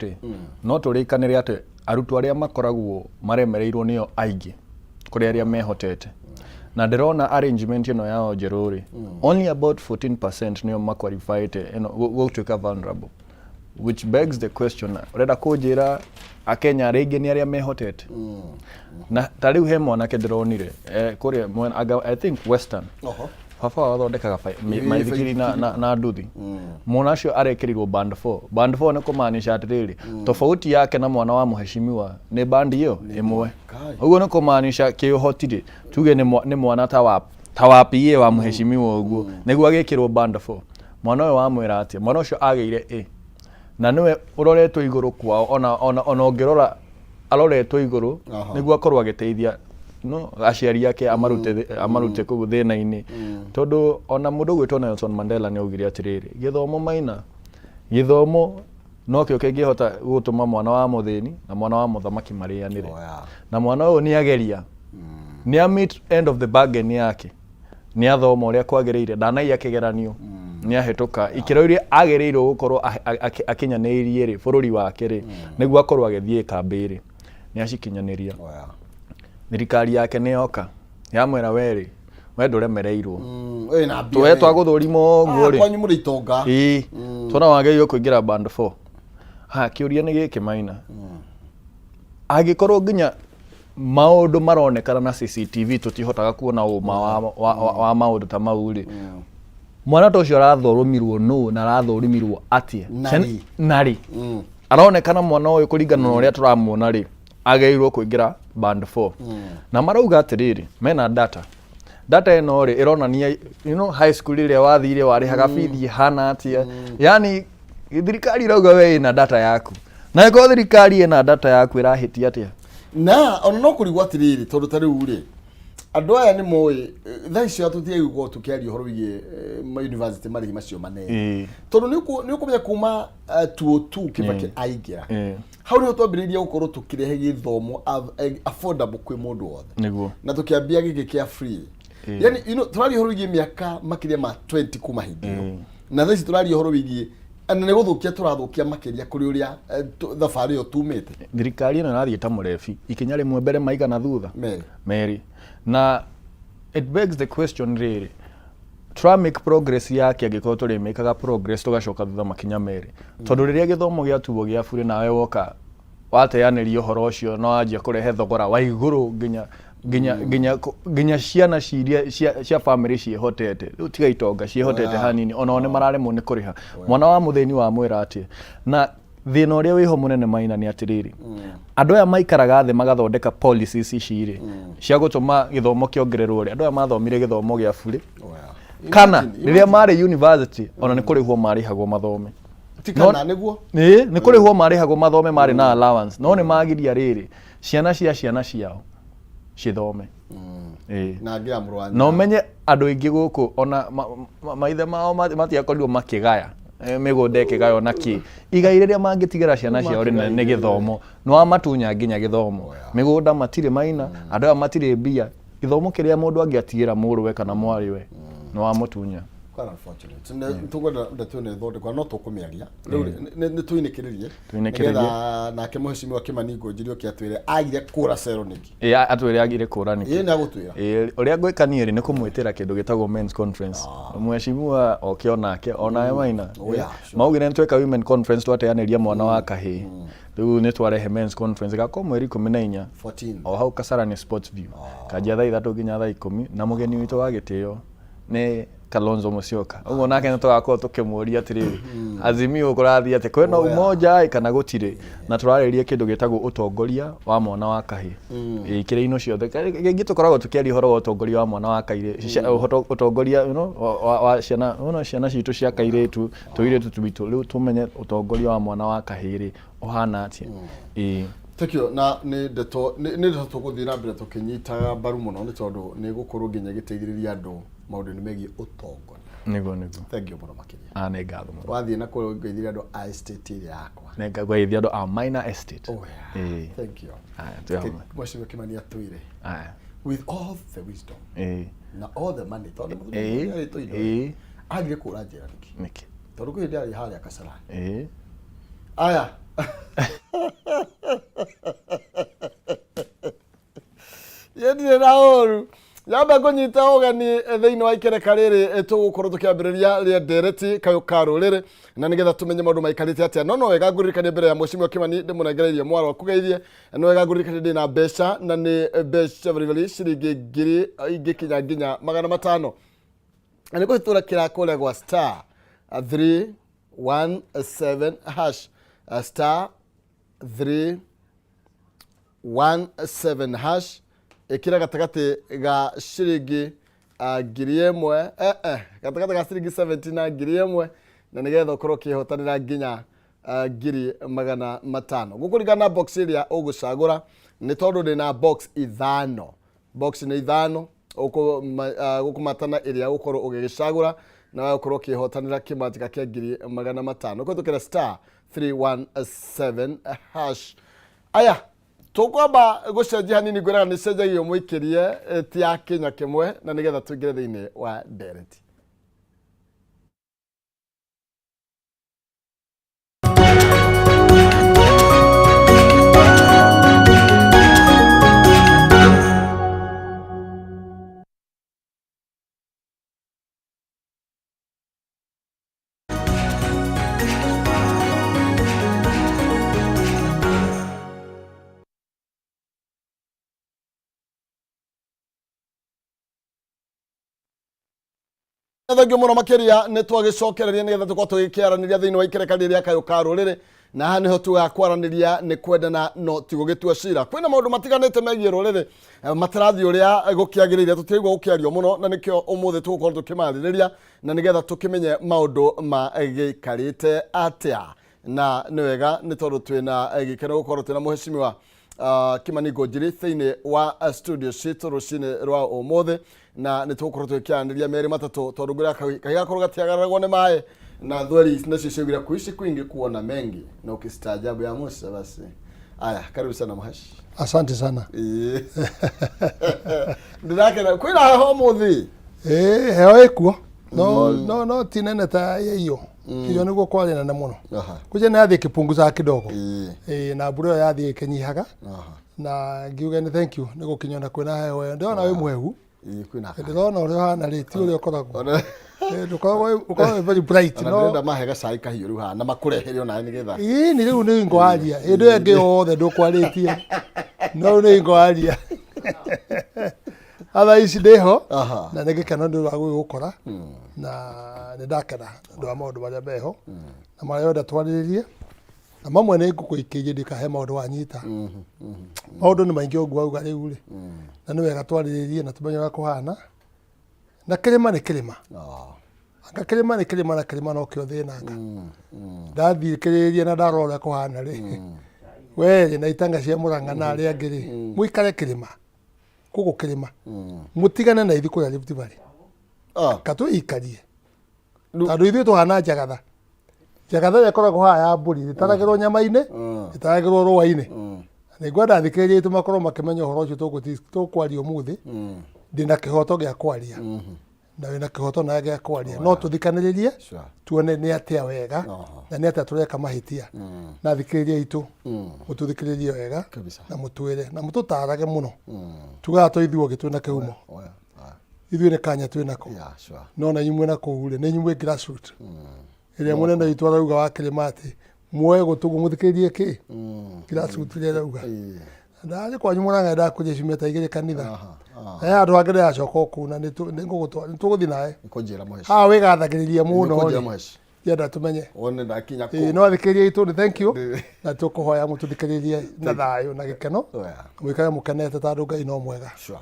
Rĩ, no tũrĩkanĩre atĩ arutwo arĩa makoragwo maremereirwo nĩo aingĩ kũrĩ arĩa mehotete. Na ndĩrona arrangement ĩno yao njerũ rĩ, only about 14% nĩo maqualifyĩte ĩno gũtuĩka vulnerable, which begs the question, ũrenda kũnjĩra Akenya arĩa aingĩ nĩ arĩa mehotete? Na ta rĩu he mwanake ndĩronire kũrĩa mwena I think Western. Baba wao athondekaga maithikiri na nduthi. Mwana ũcio arekĩrirwo band 4. Band 4 nĩ kũmaanisha atĩrĩrĩ, tofauti yake na mwana wa mũheshimiwa nĩ band ĩyo ĩmwe. Kai. Ũguo nĩ kũmaanisha kĩũhoti rĩ, tuge nĩ mwana ta wa PA wa mũheshimiwa ũguo nĩguo agĩkĩrwo band 4. Mwana ũyũ wamwĩra atĩa? Mwana ũcio agĩire A na nĩwe ũroretwo igũrũ kwao, ona ũngĩrora aroretwo igũrũ nĩguo akorwo agĩteithia no aciari ake amarute kũu thĩna-inĩ, tondũ ona mũndũ ũgwĩtwo Nelson Mandela nĩ augire atĩrĩrĩ, gĩthomo maina, gĩthomo nokĩo kĩngĩhota gũtũma mwana wa mũthĩni na mwana wa mũthamaki marĩanĩre. Na mwana ũyũ nĩ ageria, nĩ a meet end of the bargain yake, nĩ athoma ũrĩa kwagĩrĩire, ndanaiya kĩgeranio, nĩ ahĩtũka ikĩro iria agĩrĩirwo gũkorwo akinyanĩirie rĩ bũrũri wake rĩ, nĩguo akorwo agĩthiĩ kambĩ rĩ, nĩ acikinyanĩria. Thirikari yake nĩ yoka yamwĩra, we rĩ, we ndũremereirwo. Wĩna mbia. Twe twagũthũrima ũguo Ah, rĩ, kwanyu mũrĩ itonga. Ĩĩ, tuona wagĩrĩirwo kũingĩra band 4. Ha kĩũria nĩ gĩkĩ maina, angĩkorwo nginya maũndũ maronekana na CCTV tũtihotaga kuona ũma wa maũndũ ta mau rĩ, mwana ta ũcio arathũrũmirwo nũ na arathũrimirwo atĩa? Na Ciana- rĩ? Na rĩ aronekana mwana ũyũ, kũringana na ũrĩa tũramuona rĩ, agĩrĩirwo kũingĩra band 4, na marauga atĩrĩrĩ, mena data ĩno rĩ ĩronania high school ĩrĩa wathire warĩhaga bithi ĩhana atĩa. Yani thirikari ĩrauga we ĩna data yaku, na ĩkorwo thirikari ĩna data yaku, ĩrahĩtia atĩa? Na ona no kũrigwo atĩrĩrĩ, tondũ ta rĩu rĩ, andũ aya nĩ moĩ thaa icio tũtiagĩrĩirwo gũkorwo tũkĩaria ũhoro wĩgiĩ ma university, marĩhi macio manene, tondũ nĩ ũkũmenya kuma 202 Kibaki aingĩra, hau nĩho twambĩrĩirie gũkorwo tũkĩrehe gĩthomo affordable kwĩ mũndũ wothe, na tũkĩambia gĩkĩ kĩa free. Yani tũraria ũhoro wĩgiĩ mĩaka makĩria ma 20 kuma hĩndĩ ĩyo, na thaa ici tũraria ũhoro wĩgiĩ na nĩ gũthũkia tũrathũkia makĩria kũrĩ ũrĩa thabarĩ ĩyo tumĩte. Thirikari ĩno ĩrathiĩ ta mũrebi, ikinya rĩmwe mbere, maigana thutha? Merĩ. Merĩ. Na it begs the question rĩrĩ, tũra make progress yake angĩkorwo tũrĩmĩkaga progress tũgacoka thutha makinya merĩ? Tondũ rĩrĩa gĩthomo gĩatuo gĩa burĩ, nawe woka wateanĩria ũhoro ũcio na wanjia kũrehe thogora wa igũrũ nginya ciana ciria cia family ciĩhotete rĩu, tiga itonga ciĩhotete hanini, onao nĩ mararemwo nĩ kũrĩha. Mwana wa mũthĩni wamwĩra atĩa? Na thĩna ũrĩa wĩho mũnene maina nĩ atĩrĩrĩ, andũ aya maikaraga thĩ magathondeka policies ici rĩ cia gũtũma gĩthomo kĩongererwo rĩ, andũ aya mathomire gĩthomo gĩa burĩ, kana Imagine, rĩrĩa marĩ university ona nĩ kũrĩhwo marĩhagwo mathome. Ti kana nĩguo. Ĩĩ, nĩ kũrĩhwo marĩhagwo mathome, marĩ na allowance, no nĩ magiria rĩrĩ ciana ciao cithome. Ĩĩ. Na angĩ ya mũrũ wa Na nyina. ũmenye andũ aingĩ gũkũ ona maithe mao matiakorirwo makĩgaya mĩgũnda ĩkĩgaywo na kĩ, igai rĩrĩa mangĩtigĩra ciana ciao rĩnene nĩ gĩthomo. Nĩ wamatunya nginya gĩthomo, mĩgũnda matirĩ maina, andũ aya matirĩ mbia, gĩthomo kĩrĩa mũndũ angĩatigĩra mũrũwe kana mwarĩwe nĩ wamũtunya. Quite unfortunate. Nĩ tũkwenda ndeto ĩno ĩthondekwo, no tũkũmĩaria rĩu nĩ tũinĩkĩrĩrie. Tũinĩkĩrĩrie. Nĩgetha nake mũhecimiwa Kĩmani Ngũnjiri oke atwĩre agire kũra cero nĩkĩ. Ĩĩ, atwĩre agire kũra nĩkĩ. Ĩĩ, nĩ agũtwĩra. Ĩĩ, ũrĩa ngwĩka niĩ rĩ nĩ kũmwĩtĩra kĩndũ gĩtagwo men's conference, mheshimiwa oke onake onawe maina. Oh, yeah, sure. Maugire nĩ tweka women conference, twateanĩria mwana wa kahĩĩ, rĩu nĩ twarehe men's conference, ĩgakorwo mweri 14. 14. O hau Kasarani Sports View, kanjia thaa 3 nginya thaa 10, na mũgeni witũ wa gĩtĩo nĩ Kalonzo Musyoka. Ũguo nake nĩ tũgakorwo tũkĩmũria atĩrĩrĩ, Azimio kũrathiĩ atĩa, kwĩna umoja ĩ kana gũtirĩ? Na tũrarĩrĩria kĩndũ gĩtagwo ũtongoria wa mwana wa kahĩĩ. Ĩ, ikĩro-inĩ ciothe rĩngĩ tũkoragwo tũkĩaria ũhoro wa ũtongoria wa mwana wa kairĩ ũtongoria wa ciana ciana citũ cia kairĩtu, tũirĩtu twitũ. Rĩu tũmenye ũtongoria wa mwana wa kahĩĩ rĩ ũhana atĩa. Ĩ. Thank you. Na nĩ ndeto tũgũthiĩ na mbere tũkĩnyitaga mbaru mũno, nĩ tondũ nĩ gũkorwo nginya gĩteithĩrĩria andũ maũndũ-inĩ megiĩ ũtongoria. Nĩguo. Thank you mũno makĩria. Ah, nĩ ngatho mũno. Wathiĩ na kũrĩa ngeithĩria andũ a estate ĩrĩa yakwa. Nĩ ngũgeithia andũ a Minor Estate. Oh, yeah. Ĩĩ. Thank you. Aya, twĩ hamwe. Mheshimiwa Kimani atwĩre Aya. with all the wisdom na all the money, tondũ mũthuri arĩtwo indo, agire kũra njera nĩkĩ? Nĩkĩ? Tondũ kwĩ hĩndĩ arĩ harĩa Kasarani. Ĩĩ. Aya. Yendirĩ na ũru. Nyambe ngũnyita ũgeni thĩinĩ wa ikereka rĩrĩ tũgũkorwo tũkĩambĩrĩria rĩa ndereti kayũ ka rũrĩrĩ na nĩgetha tũmenye maũndũ maikarĩte atĩa. No no wega ngũririkanie mbere ya Mheshimiwa Kimani ndĩmũnengereirie mwaro akũgeithie, no wega ngũririkanie ndĩ na mbeca na nĩ mbeca baribari ciringi ngiri ingĩkinya nginya 500. Na nĩ kũhĩtũra kĩra kũrĩa gwa star 317 hash, star 317 hash, ĩkĩra gatagatĩ ga ciringi 1000, gatagatĩ ga ciringi 70 na 1000, na nĩgetha ũkorwo ũkĩhotanĩra nginya 500,000. Gũkũringana na box ĩrĩa ũgũcagũra, nĩ tondũ ndĩna box ithano, box nĩ ithano, gũkũmatana ĩrĩa ũgũkorwo ũgĩgĩcagũra na ũkorwo ũkĩhotanĩra kĩmanjĩka kĩa 500,000 kũhĩtũkĩra star 317 hash. Aya, tũkwamba gũcenjia hanini, ngwĩraga nĩ cenjagio mũikĩrie ti ya kĩnya kĩmwe, na nĩgetha tũingĩre thĩinĩ wa ndereti. Thengio mũno makĩria nĩ twagĩcokereria nĩgetha tũkorwo tũgĩkĩaranĩria thĩinĩ wa ikereka rĩrĩa kayũ ka rũrĩrĩ, na haha nĩho tugaga kwaranĩria nĩ kwendana no ti gũgĩtua cira. Kwĩna maũndũ matiganĩte megiĩ rũrĩrĩ matarathiĩ ũrĩa gũkĩagĩrĩire, tũtiraigua gũkĩario mũno, na nĩkĩo ũmũthĩ tũgũkorwo tũkĩmarĩrĩria na nĩgetha tũkĩmenye maũndũ magĩikarĩte atĩa. Na nĩ wega nĩ tondũ twĩna gĩkeno gũkorwo twĩna mũhecimiwa Kimani Ngunjiri thĩinĩ wa studio citũ rũcinĩ rwa ũmũthĩ, na nĩ tũgũkorwo tũgĩkĩaranĩria merĩ matatũ, tondũ ngwĩra kahiga gakorwo gatiagararagwo nĩ maĩ, na thweri nacio ciaugire kuishi kwingi kuona mengi na ukistaajabu ya Musa. Basi aya, karibu sana Mhesh. Asante sana. Ĩĩ. Ndĩrakena kwĩna heho ũmũthĩ. Ĩĩ, heho ĩkuo no no no ti nene ta ya iyo. Iyo nĩguo kwarĩ nene mũno. Kuja nĩ yathiĩ ĩkĩpunguzaga kidogo. Ĩĩ, na mbura ĩyo yathiĩ ĩkĩnyihaga. Na ngiuga nĩ thank you nĩ gũkinya na kwĩna heho ĩyo. Ndĩrona wĩ mũhehu. Ĩĩ, kwĩna Ndĩrona ũrĩa ũhana rĩ, ti ũrĩa ũkoragwo. Ndũkoragwo ũkoragwo wĩ very bright. Ona No ndĩrenda mahe gacai kahiũ rĩu haha na makũrehere onawe nĩgetha. Ĩĩ, nĩ rĩu nĩ hingo waria. Hĩndĩ ĩyo ĩngĩ yothe ndũkwarĩtie. No rĩu nĩ hingo waria. Atha ici ndĩho na nĩ gĩkeno nĩ ũndũ wa gũgĩgũkora, na nĩ ndakena nĩ ũndũ wa maũndũ marĩa meho na marĩa wenda twarĩrĩrie, na mamwe nĩ ngũkũikĩirie ndikahe maũndũ wanyita. Maũndũ nĩ maingĩ ũguo wauga rĩu rĩ, na nĩ wega twarĩrĩrie na tũmenye ũrĩa kũhana. Na kĩrĩma nĩ kĩrĩma. Anga kĩrĩma nĩ kĩrĩma, na kĩrĩma nokĩo thĩna. Anga ndathiĩ kĩrĩria na ndarora ũrĩa kũhana rĩ, we rĩ na itanga cia Mũrang'a na arĩa angĩ rĩ, mũikare kĩrĩma gũkũ kĩrĩma, mũtigane na ithuĩ kũrĩa Rift Valley. Katũikarie tondũ ithuĩ tũhana njagatha. Njagatha ĩrĩa ĩkoragwo haha ya mbũri ĩtaragĩrwo nyama-inĩ, ĩtaragĩrwo rũa-inĩ. Nĩ ngwenda athikĩrĩria aitũ makorwo makĩmenya ũhoro ũcio tũkwaria ũmũthĩ. Ndĩna kĩhoto gĩa kwaria na wĩna kĩhoto nawe gĩa kwaria, no tũthikanĩrĩrie tuone nĩ atĩa wega na nĩ atĩa tũreka mahĩtia. Na athikĩrĩria aitũ, mũtũthikĩrĩrie wega na mũtwĩre na mũtũtarage mũno. Tugaga to ithuĩ othe twĩna kĩhumo, ithuĩ nĩ kanya twĩ nako. No na inyuĩ mwĩna kũu rĩ, nĩ inyuĩ mwĩ grassroot ĩrĩa mũnene witũ arauga wa kĩrĩma atĩ muoe gũtũ ũguo mũthikĩrĩrie kĩ grassroot ĩrĩa ĩrauga. Ndarĩ kwanyu Mũrang'a, ndakũria ciumia ta igĩrĩ kanitha na he handũ hangĩ ndĩracoka o kũu, na nĩ tũgũthiĩ nawe. Nĩkũnjĩra Mũheci. Haha wĩgathagĩrĩria mũno Nĩkũnjĩra rĩ, Mũheci. ndĩrenda tũmenye. Wone ndakinya Ĩĩ, kũ. no athikĩrĩria aitũ nĩ thank you, na tũkũhoya mũtũthikĩrĩrie na thayũ na gĩkeno, mũikare mũkenete tondũ Ngai no mwega. Sure.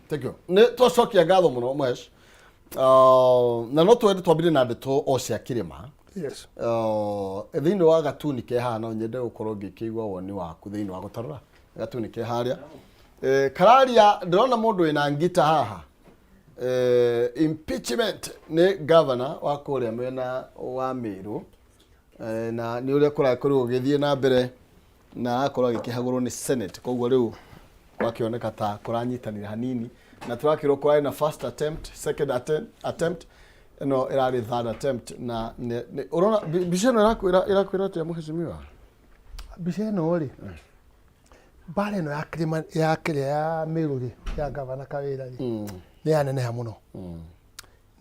Thank you. Nĩ twacokia ngatho mũno Mũheci. Na no twende twambire na ndeto o cia kĩrĩma. Yes. Thĩinĩ wa gatuni ke haha, no nyende gũkorwo ngĩkĩigua woni waku thĩinĩ wa gũtarora gatuni ke harĩa. Kararia ndĩrona mũndũ wĩna ngita haha. Impeachment nĩ governor wa kũrĩa mwena wa Meru. Na nĩ ũrĩa kũrakorirwo gũgĩthiĩ na mbere na arakorwo agĩkĩhagũrwo nĩ Senate, koguo rĩu gwakĩoneka ta kũranyitanĩra hanini, na tũrakĩrwo kũrarĩ na first attempt, second attempt, ĩno ĩrarĩ third attempt. Na ũrona mbica ĩno ĩrakwĩra atĩa mũhecimiwa? Mbica ĩno rĩ, mbara ĩno ya kĩrĩma ya kĩrĩa ya Meru rĩ, ya gavana Kawĩra rĩ, nĩ yaneneha mũno.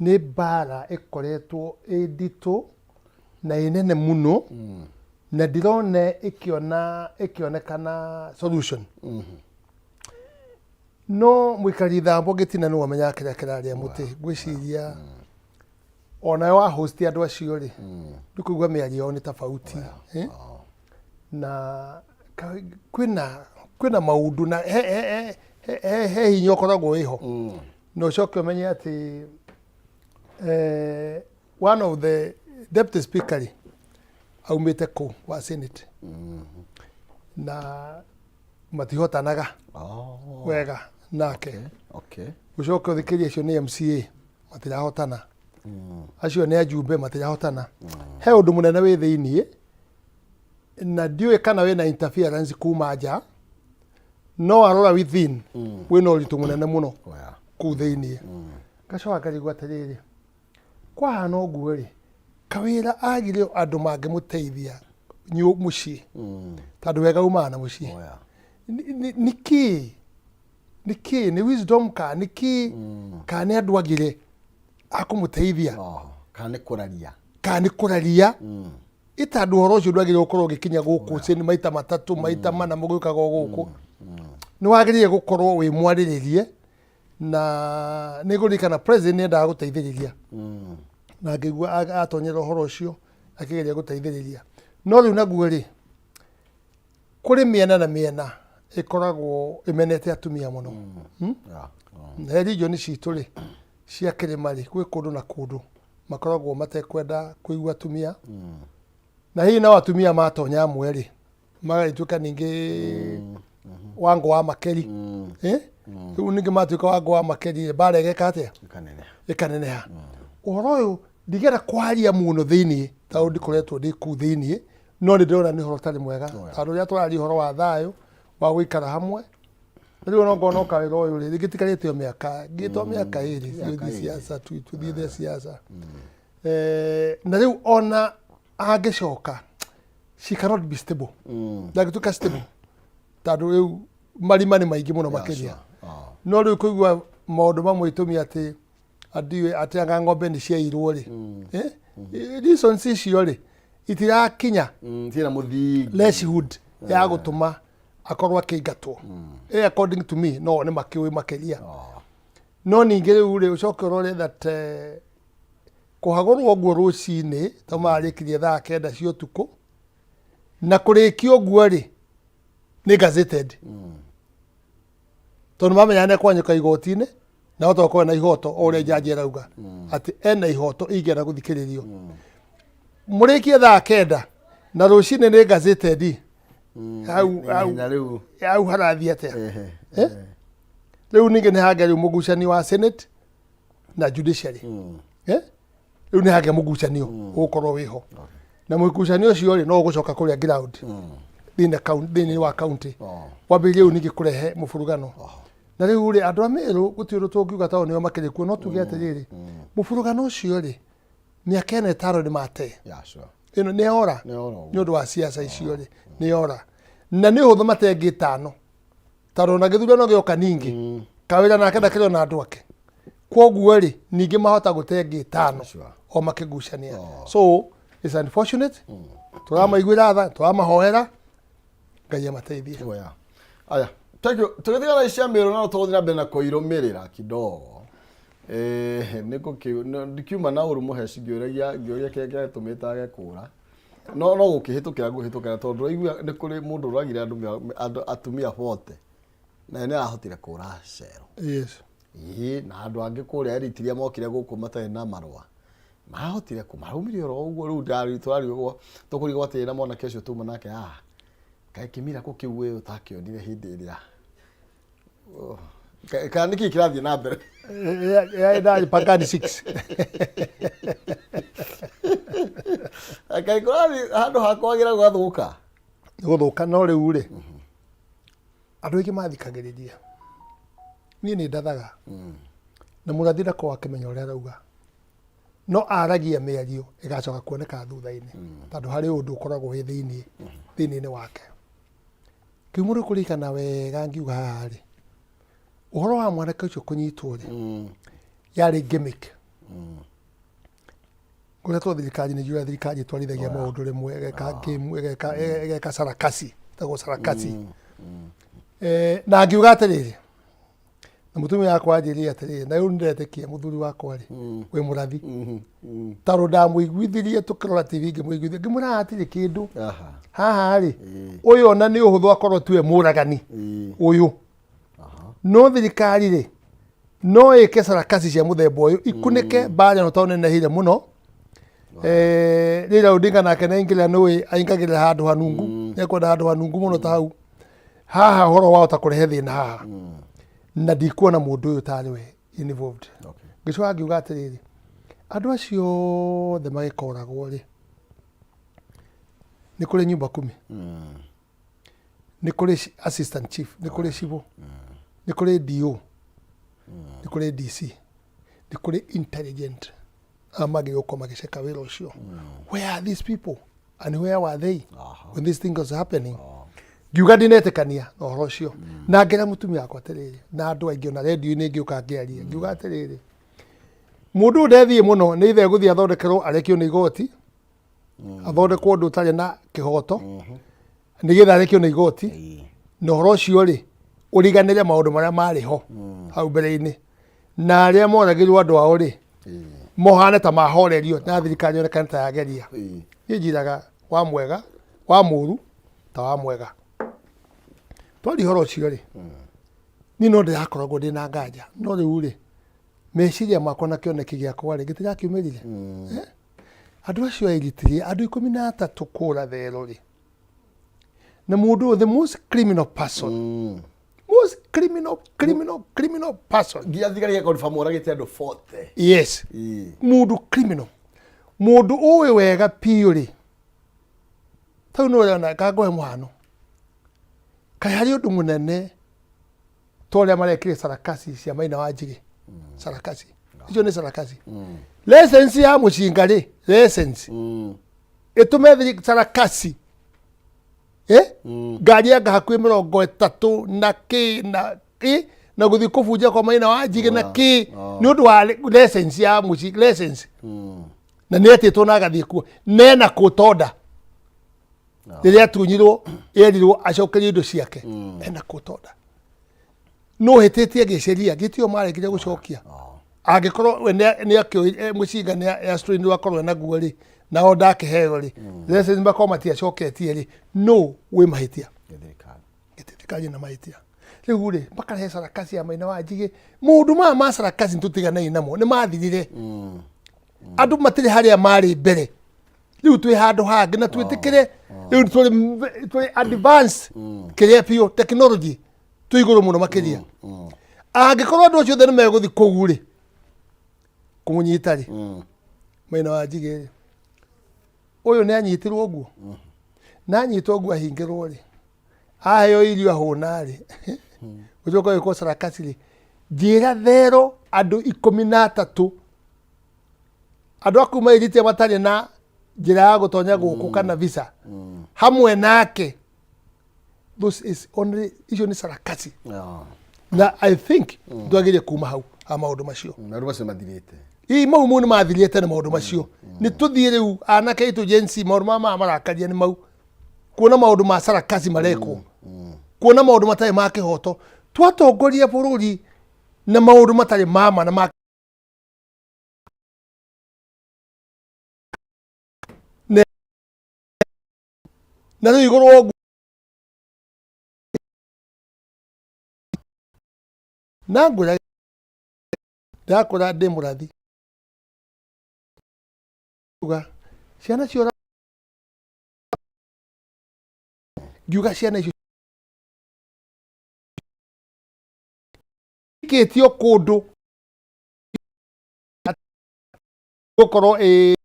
Nĩ mbara ĩkoretwo ĩ nditũ na ĩ nene mũno, na ndirona ĩkĩona ĩkĩonekana solution. No mũikari thambo gĩtina nĩwe ũmenyaga kĩrĩa kĩrarĩa mũtĩ. Ngwĩciria onawe wa host andũ acio rĩ, nĩ kũigua mĩario yao nĩ tofauti. Eh? Na kwĩna maũndũ na he hinya ũkoragwo wĩho. Na ũcoke ũmenye atĩ one of the deputy speaker rĩ, aumĩte kũ wa senate, na matihotanaga wega nake. Ũcoke ũthikĩrie acio nĩ MCA matirahotana, acio nĩ ajumbe matirahotana. He ũndũ mũnene wĩ thĩiniĩ na ndiũĩ kana wĩna interference kuma nja, no arora within wĩna ũritũ mũnene mũno kũu thĩiniĩ. Ngacoka ngarigwo atĩrĩrĩ, kwahana ũguo rĩ, Kawĩra agire andũ mangĩmũteithia mũciĩ, tondũ wega umaga na mũciĩ. Nĩkĩ nĩkĩ nĩ wisdom ka nĩkĩ ka nĩ andũ agire akũmũteithia? Kana nĩ kũraria. Kana nĩ kũraria ĩtandũ ũhoro ũcio ndwagĩrĩire gũkorwo ũgĩkinya gũkũ cini maita matatũ, maita mana mũgĩũkaga o gũkũ. Nĩ wagĩrĩire gũkorwo wĩ mwarĩrĩrie, na nĩ ngũririkana president nĩ endaga gũteithĩrĩria, na ngĩigua atonyera ũhoro ũcio akĩgeria gũteithĩrĩria. No rĩu naguo rĩ, kũrĩ mĩena na mĩena ĩkoragwo ĩmenete atumia mũno. He region citũ rĩ cia kĩrĩma rĩ, gwĩ kũndũ na kũndũ makoragwo matekwenda kũigua atumia, na hihi no atumia matonya amwe rĩ, magagĩtuĩka ningĩ wango wa makeri. Eh? Rĩu ningĩ matuĩka wango wa makeri, mbara ĩgeka atĩa? Ĩkaneneha. Ĩkaneneha. Ũhoro ũyũ ndigera kwaria mũno thĩiniĩ tondũ ndikoretwo ndĩ kũu thĩiniĩ, no nĩ ndĩrona nĩ ũhoro ũtarĩ mwega, tondũ rĩrĩa tũraria ũhoro wa thayũ wa gũikara hamwe, rĩu no ngona kawĩra ũyũ rĩ, rĩngĩ tikarĩte o mĩaka ngĩ to mĩaka 2 Mĩaka tũthiĩ 2. siasa, tuthiĩte siasa. Na rĩu ona angĩcoka, she cannot be stable, ndangĩtuĩka stable tondũ rĩu marima nĩ maingĩ mũno makĩria. No rĩu kũigua maũndũ mamwe itũmi atĩ andiũĩ atĩ anga ng'ombe nĩ ciairwo rĩ, reasons icio rĩ itirakinya Ciĩna mũthingi. Threshold ya gũtũma akorwo akĩingatwo. According to me, no nĩ makĩũĩ makĩria. No ningĩ rĩu rĩ, ũcoke ũrore that kũhagũrwo ũguo rũcinĩ to marĩkirie thaa 9 cia ũtukũ, na kũrĩkia ũguo rĩ, nĩ gazetted, tondũ mamenya nĩ kwanyũka igoti-inĩ na hota gũkorwo na ihoto o ũrĩa jaji arauga atĩ ena ihoto ingĩenda gũthikĩrĩrio. Mũrĩkie thaa 9 na rũcinĩ nĩ gazetted hau. Nĩ Hau ihenya rĩu. Hau harathiĩ atĩa? Ehe. Eh? Rĩu ningĩ nĩ hangĩa rĩu mũgucanio wa senate na judiciary. Eh? Rĩu nĩ hangĩa mũgucanio ũgũkorwo wĩho, na mũgucanio ũcio rĩ, no ũgũcoka kũrĩa ground thĩinĩ wa county, wambĩrĩrie rĩu ningĩ kũrehe mũburugano. Na rĩu rĩ, andũ a Meru gũtirĩ ũndũ tũngiuga tondũ nĩo makĩrĩ kuo, no tuge atĩrĩrĩ, mũburugano ũcio rĩ, mĩaka ĩno 5 nĩ mate. Ĩno nĩ ora. Nĩ ora ũguo. Nĩ ũndũ wa siasa icio rĩ, nĩ ora na nĩ ũhũthũ matengĩ 5, tondũ ona gĩthurano gĩoka ningĩ Kawĩra nake ndakĩrĩ ona andũ ake, kwoguo rĩ, ningĩ mahota gũte ngĩ 5 o makĩgucania. So it's unfortunate. Tũramaiguĩra tha, tũramahoera Ngai amateithie. Oh, yeah. Aya, thank you. Tũgĩtiga na cia Meru no tũgũthiĩ na mbere na kũirũmĩrĩra kidogo. Nĩ ndikiuma na ũru mũheci ngĩũragia ngĩũria kĩrĩa kĩratũmĩte age kũra. No gũkĩhĩtũkĩra ngũhĩtũkĩra tondũ ndĩraigua nĩ kũrĩ mũndũ ũragire andũ atumia 40 na nĩ arahotire kũra cero. Ĩĩ, na andũ angĩ kũrĩa Eritrea mokire gũkũ matarĩ na marũa marahotire kũ maraumire oro ũguo. Rĩu ndari tũrarigwo tũkũrigwo atĩrĩ na mwanake ũcio tuma nake haha, kaĩ kĩmira kũ kĩu wĩ ũtakĩonire hĩndĩ ĩrĩa? Oh, kana nĩkĩ kĩrathiĩ na mbere? Yarĩ pagani 6. Kaĩ kũrathiĩ handũ ha kwagĩra gũgathũka? Gũthũka. No rĩu rĩ, andũ aingĩ mathikagĩrĩria niĩ nĩ ndathaga na mũrathi ndakorwo akĩmenya ũrĩa arauga. No aragia mĩario ĩgacoka kuoneka thutha-inĩ, tondũ harĩ ũndũ ũkoragwo wĩ thĩinĩ thĩinĩ-inĩ wake. Kĩu mũndũ kũririkana wega ngiuga haha rĩ, ũhoro wa mwanake ũcio kũnyitwo rĩ, yarĩ gimmick. Ngoretwo thirikari nĩ njũĩ thirikari ĩtwarithagia maũndũ rĩmwe ĩgeka game, ĩgeka sarakasi, ĩtagwo sarakasi. Na ngiuga atĩrĩrĩ, na mũtumia wakwa anjĩrire atĩrĩrĩ, na rĩu nĩndetĩkia mũthuri wakwa rĩ, wĩ mũrathi, tondũ ndamũiguithirie tũkĩrora TV, ngĩmũiguithia ngĩmwĩra hatirĩ kĩndũ haha rĩ, ũyũ ona nĩ ũhũthũ akorwo tiwe mũragani ũyũ, no thirikari rĩ no ĩke sarakasi cia mũthemba ũyũ ikunĩke mbara ĩno tondũ nĩnehire mũno. Raila Odinga nake nĩaingĩrĩra, nĩũĩ aingagĩrĩra handũ hanungu, nĩekwenda handũ hanungu mũno ta hau haha ũhoro wahota kũrehe thĩna haha, na ndikuona mũndũ ũyũ tarĩ we involved. Ngĩcoka ngiuga atĩrĩrĩ, andũ acio othe magĩkoragwo rĩ, nĩ kũrĩ nyumba kumi, nĩ kũrĩ assistant chief, nĩ kũrĩ cibũ, nĩ kũrĩ DO, nĩ kũrĩ DC, nĩ kũrĩ intelligent arĩa magĩrĩirwo gũkorwo magĩceka wĩra ũcio. Where are these people and where were they when this thing was happening? Ngiuga ndinetĩkania na ũhoro ũcio, na ngĩra mũtumia wakwa atĩrĩrĩ, na andũ aingĩ ona rendio-inĩ ngĩũka ngĩaria ngiuga atĩrĩrĩ, mũndũ ũyũ ndethiĩ mũno nĩ ithe egũthiĩ athondekerwo arekio nĩ igoti, athondekwo ũndũ ũtarĩ na kĩhoto nĩgetha arekio nĩ igoti, na ũhoro ũcio rĩ ũriganĩre maũndũ marĩa marĩ ho hau mbere-inĩ, na arĩa moragĩrwo andũ ao rĩ mohane ta mahorerio na thirikari yonekane ta yageria. Niĩ njiraga wa mwega wa mũru ta wa mwega twari ũhoro ũcio rĩ, niĩ no ndĩrakoragwo ndĩ na nganja, no rĩu rĩ meciria makwa na kĩoneki gĩakwa rĩ gĩtirakiumĩrire. Eh? Andũ acio airitirie andũ 13 kũra thero rĩ, na mũndũ ũyũ the most criminal person, most criminal criminal criminal person. Nginya thigari gĩkonfirm oragĩte andũ 40. Yes. Mũndũ criminal, mũndũ ũĩ wega biũ rĩ, tau nĩ ũrona kangũhe mũhano, kaĩ harĩ ũndũ mũnene ta ũrĩa marekire sarakasi cia Maina wa Njĩgĩ? Sarakasi icio nĩ sarakasi. License ya mũcinga rĩ, license ĩtũme sarakasi, eh? Ngari anga hakuhĩ 30 na kĩ na kĩ na gũthiĩ kũbunja kwa Maina wa Njĩgĩ na kĩ nĩ ũndũ wa license ya mũcinga, license na nĩ etĩtwo na agathiĩ kuo nena kũtonda rĩrĩa atunyirwo erirwo acokerio indo ciake, ena kũtonda no hĩtĩtie gĩceria gĩtio maregire gũcokia. Angĩkorwo we nĩ akĩoire mũcinga nĩ astrainirwo akorwo naguo rĩ, nao ndakĩheo rĩ license makorwo matiacoketie rĩ, no wĩ mahĩtia. Nĩ thirikari. Gĩtirikari na mahĩtia rĩu rĩ makarehe sarakasi ya Maina wa Njigĩ. Maũndũ maya ma sarakasi nĩtũtiganei namo, nĩ mathirire. Andũ matirĩ harĩa marĩ mbere, rĩu twĩ handũ hangĩ na twĩtĩkĩre rĩu tũrĩ advance kĩrĩa biũ technology twĩ igũrũ mũno makĩria. Angĩkorwo andũ acio othe nĩ megũthiĩ kũu rĩ kũmũnyita rĩ, Maina wa Njigĩ rĩ, ũyũ nĩ anyitirwo ũguo na anyitwo ũguo ahingĩrwo rĩ, aheo irio ahũna rĩ, gũcoka gwĩkwo sarakasi rĩ, njĩra thero andũ 13 andũ a kuma Eritrea matarĩ na njĩra ya gũtonya gũkũ kana visa hamwe nake. Those is only icio nĩ sarakasi. Na I think twagĩrĩire kuma hau ha maũndũ macio. Maũndũ macio mathirĩte. Ii mau mau nĩ mathirĩte na maũndũ macio nĩ tũthiĩ rĩu anake aitũ Gen Z, maũndũ maya maya marakaria nĩ mau kuona maũndũ ma sarakasi marekwo, kuona maũndũ matarĩ ma kĩhoto, twatongoria bũrũri na maũndũ matarĩ ma ma na ma na rĩu igũrũ wa ũguo na ngwĩra ndakũra ndĩ mũrathi ngiuga ciana ciora, ngiuga ciana icio ikĩtio kũndũ gũkorwo ĩ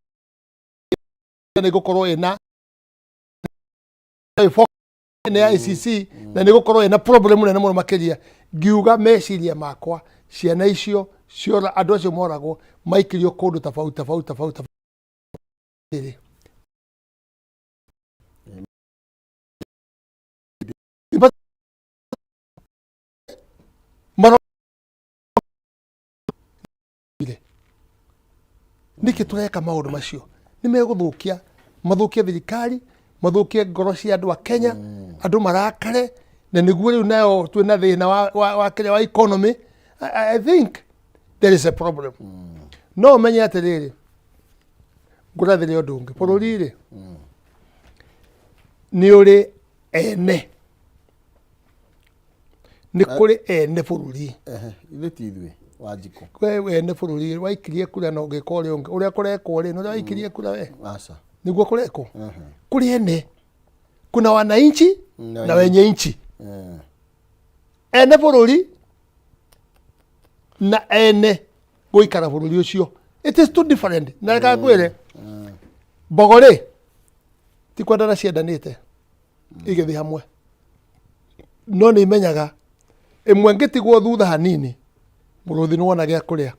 nĩ gũkorwo ĩna nĩ ya ICC na nĩ gũkorwo ĩna problem nene mũno makĩria. Ngiuga meciria makwa Ciana icio ciora, andũ acio moragwo maikirio kũndũ tofauti tofauti tofauti tofauti. Nĩkĩ tũreka maũndũ macio? Nĩ megũthũkia, mathũkie thirikari, mathũkie ngoro cia andũ a Kenya, andũ marakare, na nĩguo rĩu nayo twĩna thĩna wa kĩrĩa wa economy. I think there is a problem. No ũmenye atĩrĩrĩ, ngũrathĩre ũndũ ũngĩ, bũrũri rĩ nĩ ũrĩ ene, nĩ kũrĩ ene bũrũri. Ehe, ithuĩ ti ithuĩ Wanjikũ. We ene bũrũri waikirie kura na ũgĩka ũrĩa ũngĩ, ũrĩa kũrekwo rĩ, nĩ ũrĩa waikirie kura we? Aca. Nĩguo kũrekwo. Kũrĩ ene, kuna wananchi na na wenye nchi. Ene bũrũri na ene gũikara bũrũri ũcio, it is too different. Na reka ngwĩre, mbogo rĩ ti kwendana ciendanĩte igĩthiĩ hamwe, no nĩ imenyaga ĩmwe ngĩtigwo thutha hanini, mũrũthi nĩ wona gĩa kũrĩa,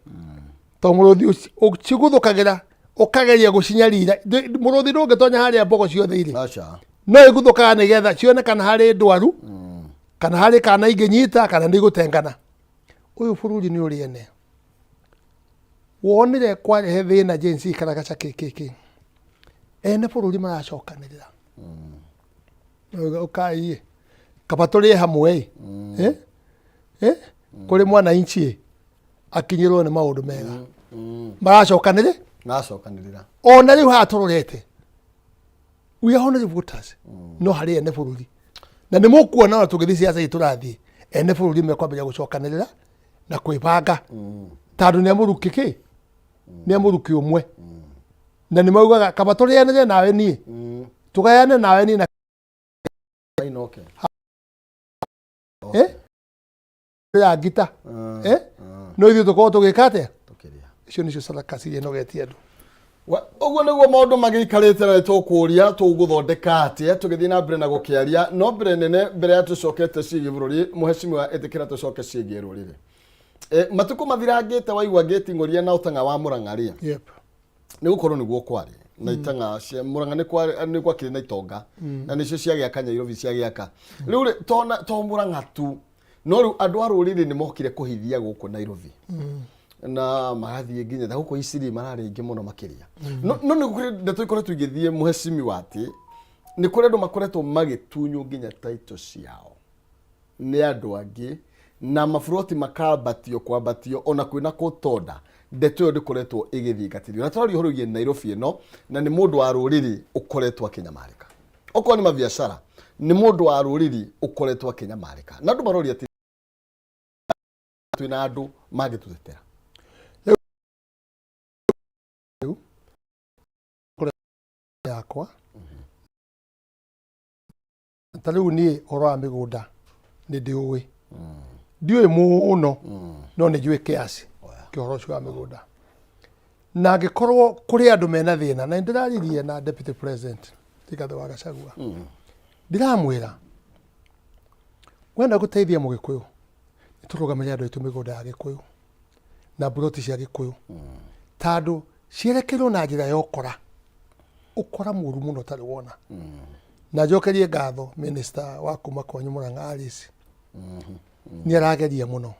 to mũrũthi ũciguthũkagĩra ũkageria gũcinyarira. Mũrũthi ndũngĩtonya harĩa mbogo ciothe irĩ. Aca. No iguthũkaga nĩgetha cione kana harĩ ndwaru, kana harĩ kana ingĩnyita, kana nĩ igũtengana. Ũyũ bũrũri nĩ ũrĩ ene. Wonire kwarehe thĩna Gen Z karagaca kĩ ene bũrũri maracokanĩrĩra. Ũkai kaba tũrĩe hamwe ĩ. Eh? Eh? Kũrĩ mwananchi ĩ akinyĩrwo nĩ maũndũ mega maracokanĩrĩ Maracokanĩrĩra. Ona rĩu haha tũrorete, we are only voters, no harĩ ene bũrũri, na nĩ mũkuona ona tũgĩthiĩ ciaca ii tũrathiĩ, ene bũrũri mekwambĩrĩria gũcokanĩrĩra na kwĩbanga, tondũ nĩ amũruki kĩ nĩ amũruki ũmwe, na nĩ maugaga kaba tũrĩanĩre nawe niĩ, tũgayane nawe niĩ na Inoke. Eh? Ya ngita eh? No ithuĩ tũkorwo tũgĩka atĩa? Tũkĩrĩa. Icio nĩcio sarakasi iria inogetie andũ. Ũguo nĩguo maũndũ magĩikarĩte, na nĩtũkũria tũgũthondeka atĩa tũgĩthiĩ na mbere na gũkĩaria. No mbere nene, mbere ya tũcokete ciĩgiĩ bũrũri, mũhecimiwa, ĩtĩkĩra tũcoke ciĩgiĩ rũrĩrĩ. E, matukũ mathirangĩte waigua ngĩti ng'ũria na ũtang'a wa Mũrang'a rĩ, nĩ gũkorwo nĩguo kwarĩ na itang'a cia Mũrang'a, nĩ gwakĩrĩ na itonga na nĩcio ciagĩaka Nyairobi, ciagĩaka rĩu rĩ, to Mũrang'a tu, no rĩu andũ a rũrĩrĩ nĩ mokire kũhithia gũkũ Nairobi na marathiĩ nginya ta gũkũ Isiri, mararĩ aingĩ mũno makĩria. No nĩ kũrĩ ndeto ikoretwo igĩthiĩ, mũhecimiwa, atĩ nĩ kũrĩ andũ makoretwo magĩtunywo nginya taito ciao nĩ andũ angĩ na maburoti makambatio kwambatio ona kwĩna kũtonda. Ndeto ĩyo ndĩkoretwo ĩgĩthingatithio, na tũraria ũhoro wĩgiĩ Nairobi ĩno, na nĩ mũndũ wa rũrĩrĩ ũkoretwo akĩnyamarĩka. Okorwo nĩ mabiacara, nĩ mũndũ wa rũrĩrĩ ũkoretwo akĩnyamarĩka, na andũ maroria atĩ twĩna andũ mangĩtũtetera. Rĩu yakwa ta rĩu niĩ ũhoro wa mĩgũnda nĩ ndĩũĩ, ndiũĩ mũno, no nĩ njũĩ kĩasi kĩa ũhoro ũcio wa mĩgũnda, na angĩkorwo kũrĩ andũ mena thĩna, na nĩndĩraririe na Deputy President Rigathĩ wa Gachagua, ndĩramwĩra wenda gũteithia Mũgĩkũyũ, nĩ tũrũgamĩrĩre andũ aitũ mĩgũnda ya Gĩkũyũ na mburoti cia Gĩkũyũ, tondũ cierekeirwo na njĩra ya ũkora, ũkora mũru mũno ũtarĩ wona. Na njokerie ngatho minister wa kuma kwanyu Murang'a, Alice, nĩ arageria mũno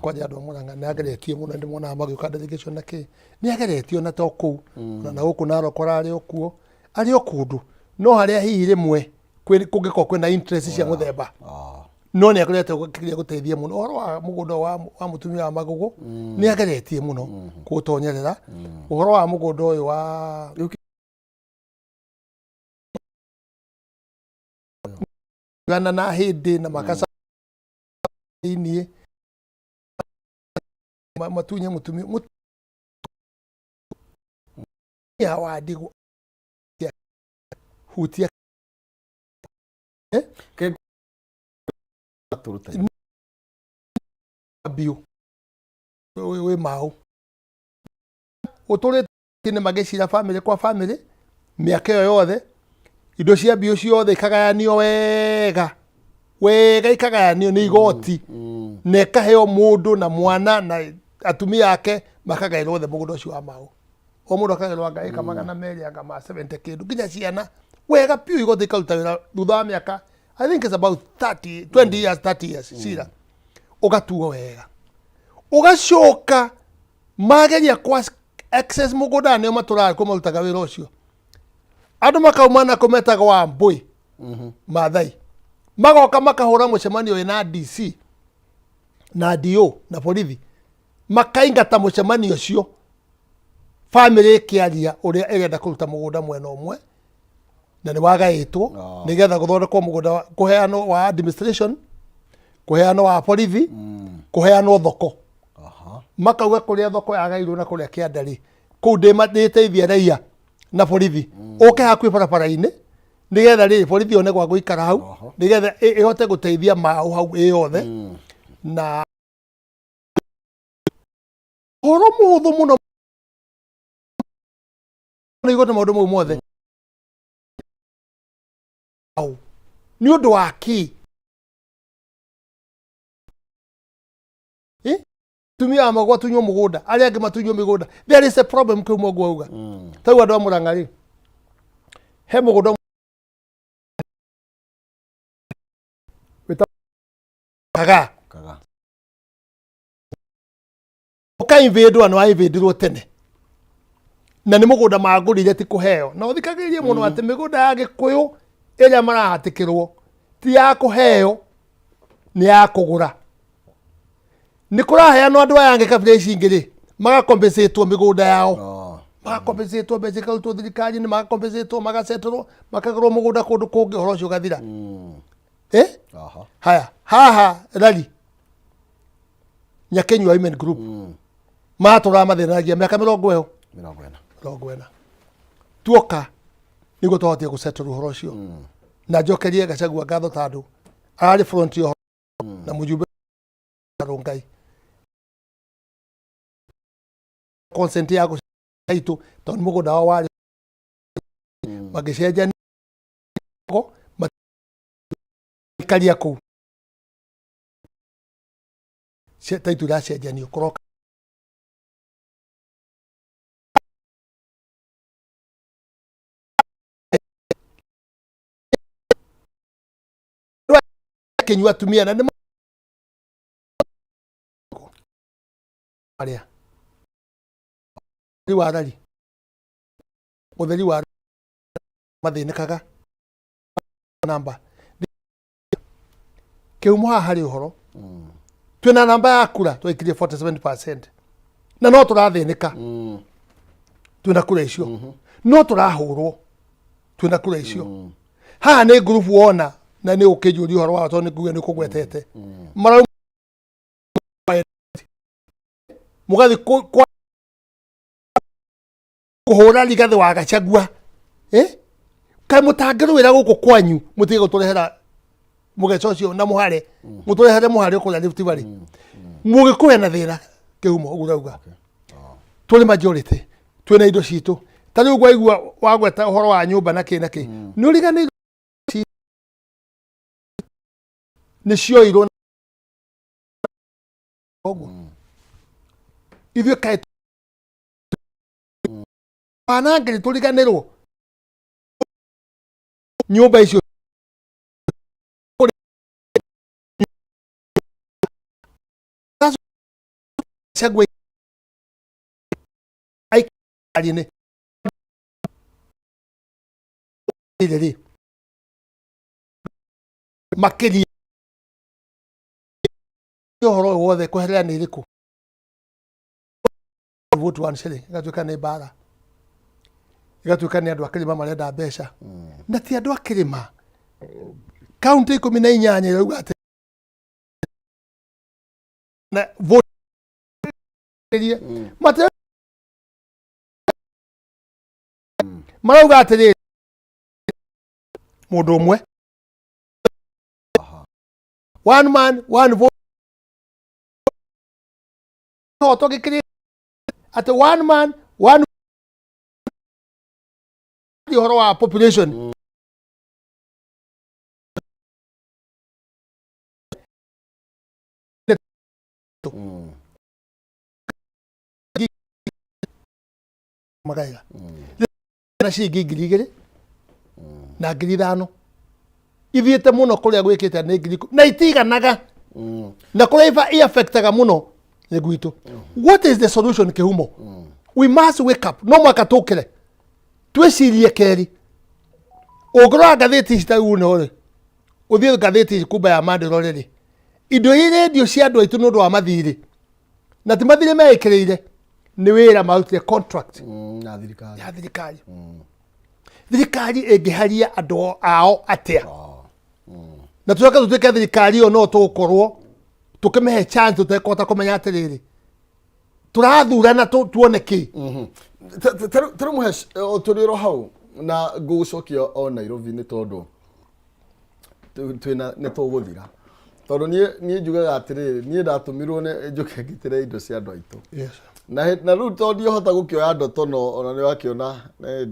kwanja andũ a Murang'a, nĩ ageretie mũno, nĩ monaga magĩũka delegation na kĩ, nĩ ageretie ona to kũu, ona na gũkũ Narok ararĩ o kuo, arĩ o kũndũ, no harĩa hihi rĩmwe kũngĩkorwo kwĩna interest cia mũthemba, no nĩ akoretwo akĩgeria gũteithia mũno ũhoro wa mũgũnda wa mũtumia wa Magogo, nĩ ageretie mũno kũũtonyerera ũhoro wa mũgũnda ũyũ wa gana na hĩndĩ na makaca thĩiniĩ matunye mũtumia wa ndigwa hutia. Tũrute. Biũ wĩ maũ ũtũrĩte nĩ magĩcira bamĩrĩ kwa bamĩrĩ mĩaka ĩyo yothe, indo cia biũ ciothe ikagayanio wega. Wega ikagayanio nĩ igoti na ĩkaheo mũndũ na mwana na atumia ake, makagaĩrwo othe mũgũnda ũcio wa maũ. O mũndũ akagaĩrwo anga ĩka 200, anga ma 70 kĩndũ, nginya ciana, wega biũ. Igoti ikaruta wĩra thutha wa mĩaka, I think it's about 30, 20 years, 30 years. Cira ũgatuo wega, ũgacoka mageria kwa access mũgũnda, nĩo matũraga kuo marutaga wĩra ũcio. Andũ makauma na kũ metagwo Wambũi Mathai, magoka makahũra mũcemanio wĩna DC na DO na borithi, makaingata mũcemanio ũcio, bamĩrĩ ĩkĩaria ũrĩa ĩrenda kũruta mũgũnda mwena ũmwe na nĩ wagaĩtwo, nĩgetha gũthondekwo mũgũnda kũheanwo wa administration, kũheanwo wa borithi, kũheanwo thoko. Makauga kũrĩa thoko yagairwo na kũrĩa kĩanda rĩ, kũu ndĩteithia raia na borithi ũke hakuhĩ barabara-inĩ, nĩgetha rĩ borithi one gwa gũikara hau, nĩgetha ĩhote gũteithia maũ hau ĩ yothe. Na ũhoro mũhũthũ mũno nĩ igoti maũndũ mau mothe au nĩ ũndũ wa kĩ? Eh? Tumia wa magwa tunywo mũgũnda, arĩa angĩ matunywo mĩgũnda. There is a problem kĩu Mungu auga. Tarĩu andũ a Mũrang'a rĩ, he mũgũnda wĩtagwo Kagaa. Kaga. Ũkainvĩndwo, nĩ wainvĩndirwo tene na nĩ mũgũnda magũrire, ti kũheo. Na ũthikagĩrĩrie mũno atĩ mĩgũnda ya Gĩkũyũ ĩrĩa marahatĩkĩrwo ti ya kũheo, nĩ ya kũgũra. Nĩ kũraheanwo andũ aya angĩ kabira ici ingĩ rĩ, magakompensatwo mĩgũnda yao, magakompensatwo mbeca ikarutwo thirikari-inĩ, magakompensatwo, magasetũrwo, makagũrwo mũgũnda kũndũ kũngĩ, ũhoro ũcio ũgathira. Eh? Haya, haha rari Nyakenyua Women Group matũraga mathĩnagia mĩaka mĩrongo ĩyo 40. 40. Tuoka nĩguo twahotire gũsettle ũhoro ũcio. Na njokerie Gachagua ngatho tondũ ararĩ front ya ũhoro na mũjumbe Rongai consent ya gũcaitũ, tondũ nĩ mũgũnda wao warĩ magĩcenjania maikaria kũu taitũ iracenjanio kũroka. Kĩnyua atumia na nĩ arĩa ũtheri wa rari, ũtheri wa mathĩnĩkaga namba kĩhumo haha harĩ ũhoro. Twĩna namba ya kura, twaikirie 47% na no tũrathĩnĩka. Twĩna kura icio, no tũrahũrwo. Twĩna kura icio. Haha nĩ ngurubu wona na nĩ ũkĩnjũria ũhoro wao, tondũ nĩ nguge nĩ ũkũgwetete marauma mũgathi kũhũra Rigathĩ wa Gachagua. Eh? Kaĩ mũtangĩrũĩra gũkũ kwanyu, mũtige gũtũrehera mũgeco ũcio na mũhare, mũtũrehere mũhare kũrĩa Rift Valley. Mũgĩkũyũ ena thĩna kĩhumo, ũguo ũrauga tũrĩ majority, twĩna indo citũ. Ta rĩu waigua wagweta ũhoro wa nyũmba na kĩ na kĩ, nĩ ũriganĩirwo nĩ cioirwo ũguo. Ithuĩ kaĩ wanangĩrĩ tũriganĩrwo nyũmba icio Gachagua aikari-inĩ rĩ makĩria ũhoro ũyũ wothe kweherera nĩ ĩrĩkũ? Vote one shilling ĩgatuĩka nĩ mbara, ĩgatuĩka nĩ andũ a kĩrĩma marenda mbeca, na ti andũ a kĩrĩma. Kaunti 18 ĩrauga atĩ na vote mate marauga atĩrĩrĩ, mũndũ ũmwe, one man one vote, kĩhoto gĩkĩrĩ atĩ one man one ũhoro wa population. Magaĩra na ciringi 2000 na 5000 ithiĩte mũno kũrĩa gwĩkĩte nĩ 10,000 na itiganaga na kũrĩa iba iaffectaga mũno nĩ gwitũ. What is the solution, Kĩhumo? We must wake up. No mwaka tũkĩre twĩcirie kerĩ. Ũngĩrora ngathĩti ici ta rĩu no rĩ, ũthiĩ ngathĩti ici kumba ya Monday ũrore rĩ, indo iria irendio cia andũ aitũ nĩ ũndũ wa mathirĩ, na ti mathirĩ meĩkĩrĩire, nĩ wĩra marutire contract na thirikari. Ya thirikari. Thirikari ĩngĩharia andũ ao atĩa na tũcoke tũtuĩke thirikari ĩyo no tũgũkorwo tũkĩmĩhe chance tũtekũhota kũmenya atĩrĩrĩ tũrathurana tuone kĩ? Tarĩu Mũhesh, o tũrĩ oro hau na ngũgũcokia o Nairobi nĩ tondũ twĩna nĩ tũgũthira, tondũ niĩ njugaga atĩrĩrĩ, niĩ ndatũmirwo nĩ njũke ngitĩre indo cia andũ aitũ na rĩu tondũ ndiahota gũkĩoya ndotono ona nĩ wakĩona nĩ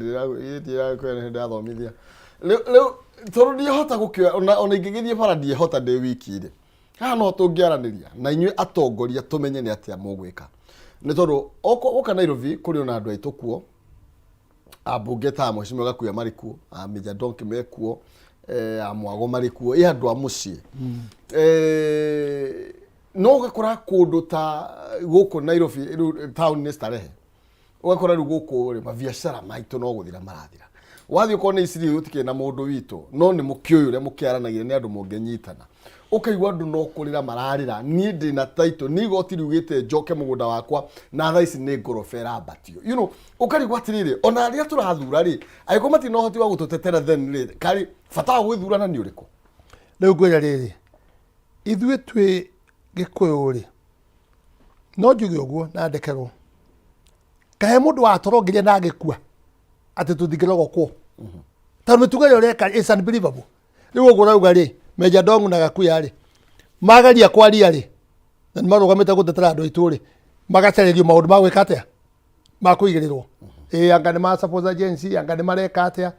ndĩrathomithia rĩu tondũ ndiahota gũkĩoya ona ingĩgĩthiĩ bara ndiehota ndĩ wiki rĩ, haha no tũngĩaranĩria na inyuĩ atongoria tũmenye nĩ atĩa mũgwĩka, nĩ tondũ woka Nairobi kũrĩ ona andũ aitũ kuo, ambunge ta mheshimiwa Gakuya marĩ kuo, a Major Donk me kuo, a Mwago marĩ kuo, ĩ andũ a mũciĩ. No ũgakora kũndũ ta gũkũ Nairobi rĩu town nĩ starehe, ũgakora rĩu gũkũ rĩ mabiacara maitũ no gũthira marathira. Wathiĩ ũkorwo nĩ iciri gũtikĩrĩ na mũndũ witũ, no nĩ mũkĩũĩ ũrĩa mũkĩaranagia nĩ andũ mũngĩnyitana, ũkaigua andũ no kũrĩra mararĩra, niĩ ndĩna title, nĩ igoti riugĩte njoke mũgũnda wakwa na thaa ici nĩ ngoroba ĩrambatio. Ũkarigwo atĩrĩrĩ, ona arĩa tũrathura rĩ, angĩkorwo matirĩ na ũhoti wa gũtũtetera, then rĩ karĩ bata wa gwĩthurana nĩ ũrĩkũ? Rĩu ngwĩra rĩrĩ, ithuĩ twĩ Gĩkũyũ rĩ, no njuge ũguo na ndekerwo, kahe mũndũ watũrongirie na agĩkua atĩ tũtingĩrogokwo, tondũ mĩtugo ĩrĩa ũreka is unbelievable. Rĩu ũguo ũrauga rĩ, Meja Ndong'u na Gakuya rĩ, mageria kwaria rĩ, na nĩ marũgamĩte gũtetera andũ aitũ rĩ, magacarĩrio maũndũ ma gwĩka atĩa, ma kũigĩrĩrwo, ĩ anga nĩ ma support agency, anga nĩ mareka atĩa.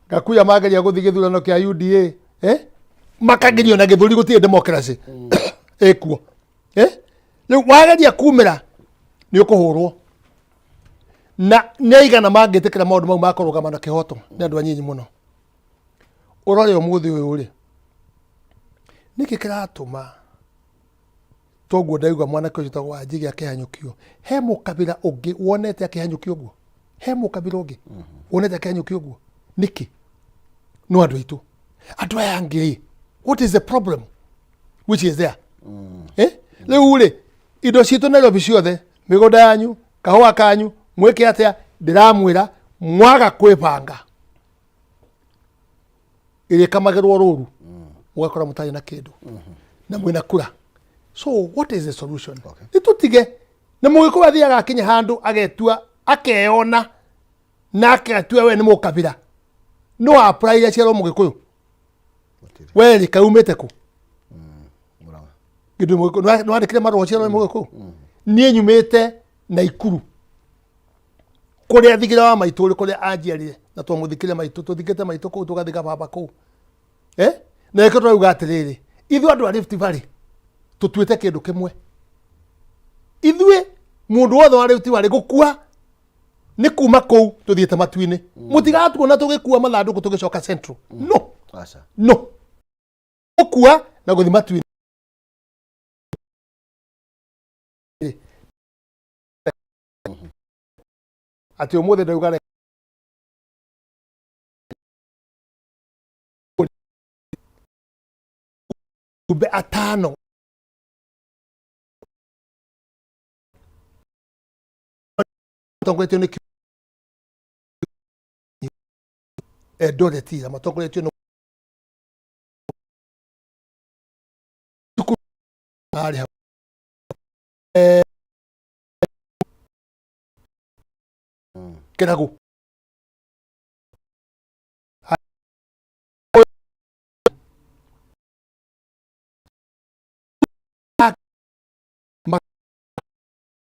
Gakuya mageria gũthiĩ gĩthurano kĩa UDA, makagirio na gĩthũri, gũtirĩ democracy ĩkuo. Rĩu wageria kumĩra nĩ ũkũhũrwo, na nĩ aigana mangĩtĩkĩra maũndũ mau ma kũrũgama na kĩhoto? Nĩ andũ anyinyi mũno. Ũrore ũmũthĩ ũyũ rĩ, nĩkĩ kĩratũma toguo ndauga mwanake ũcio wĩtagwo Wanjigi akĩhanyũkio? He mũkabira ũngĩ wonete akĩhanyũkio ũguo? He mũkabira ũngĩ wonete akĩhanyũkio ũguo? Nĩkĩ no andũ aitũ? Andũ aya angĩ rĩ, what is the problem which is there? Rĩu rĩ, indo citũ Nairobi ciothe, mĩgũnda yanyu, kahũa kanyu, mwĩke atĩa? Ndĩramwĩra mwaga kwĩbanga, ĩrĩkamagĩrwo rũru, mũgakora mũtarĩ na kĩndũ na mwĩna kura. So what is the solution? Nĩ tũtige na mũgĩkũyũ athiaga akinya handũ agetua, akeyona na aketua we nĩ mũkabira. No apply aciarwo mũgĩkũyũ we rĩ, kaumĩte kũ? Mũrang'a. Gĩndũ mũgĩkũyũ nĩ wandĩkire marũa ũciarwo nĩ mũgĩkũyũ? Niĩ nyumĩte Naikuru kũrĩa thigira wa maitũ ũrĩ, kũrĩa anjiarire, na twamũthikire maitũ, tũthikĩte maitũ kũu, tũgathika baba kũu, na ĩkĩo tũrauga atĩrĩrĩ, ithuĩ andũ a Rift Valley tũtuĩte kĩndũ kĩmwe. Ithuĩ mũndũ wothe wa Rift Valley gũkua nĩ kuma kũu tũthiĩte matu-inĩ. Mũtigatuona tũgĩkua mathandũkũ tũgĩcoka Central, no. Aca. No gũkua na gũthiĩ matu-inĩ. Atĩ ũmũthĩ ndauga kumbe atano matongoretio nĩ Eldoret ira matongoretio nĩ cukuru marĩ hau. Kĩragu.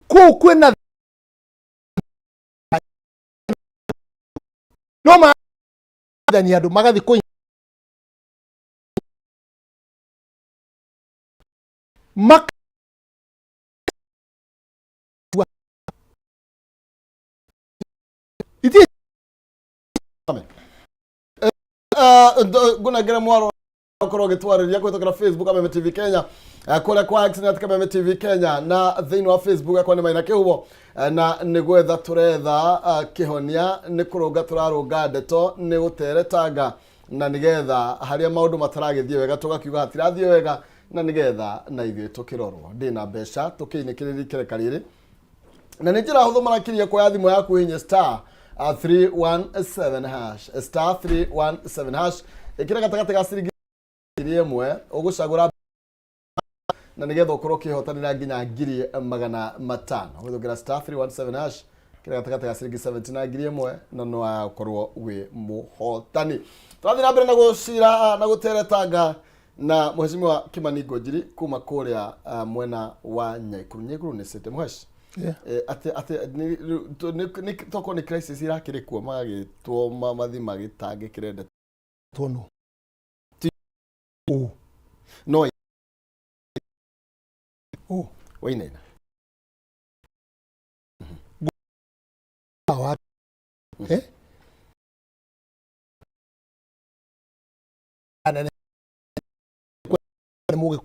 Kũu kwĩna no mathani andũ magathiĩ kũ maka. Ngũnengere mwaro ũkorwo ũgĩtwarĩria kũhĩtũkĩra Facebook Kameme TV Kenya, kũrĩa kwa X net Kameme TV Kenya, na thĩinĩ wa Facebook yakwa nĩ Maina Kĩhumo. Na nĩ gwetha tũretha kĩhonia, nĩ kũrũnga tũrarũnga ndeto, nĩ gũteretanga, na nĩgetha harĩa maũndũ mataragĩthiĩ wega tũgakiuga hatirathiĩ wega, na nĩgetha na ithuĩ tũkĩrorwo. Ndĩ na mbeca tũkĩinĩkĩrĩria ikereka rĩrĩ, na nĩ njĩra hũthũ marakĩria kuoya thimũ yaku hinya star 317 hash, star 317 hash, ĩkĩra gatagatĩ ga ciringi 1,000 ũgũcagũra, na nĩgetha ũkorwo ũkĩhotanĩra nginya 500,000. Ũgũthũkĩra star 317 hash, kĩra gatagatĩ ga ciringi 70 na 1,000, na no ũkorwo wĩ mũhotani. Tũrathiĩ na mbere na gũcira na gũteretanga na Mheshimiwa Kimani Ngunjiri kuma kũrĩa mwena wa Nyaikuru. Nyaikuru nĩ city mũhesh. Yeah. Atĩ tokorwo nĩ crisis irakĩrĩ kuo, magagĩtwo mathi magĩtangĩkĩre ndeto. Tonu. No Ũ. Wainaina. Wa. Eh? Anene. Nĩ mũgĩ.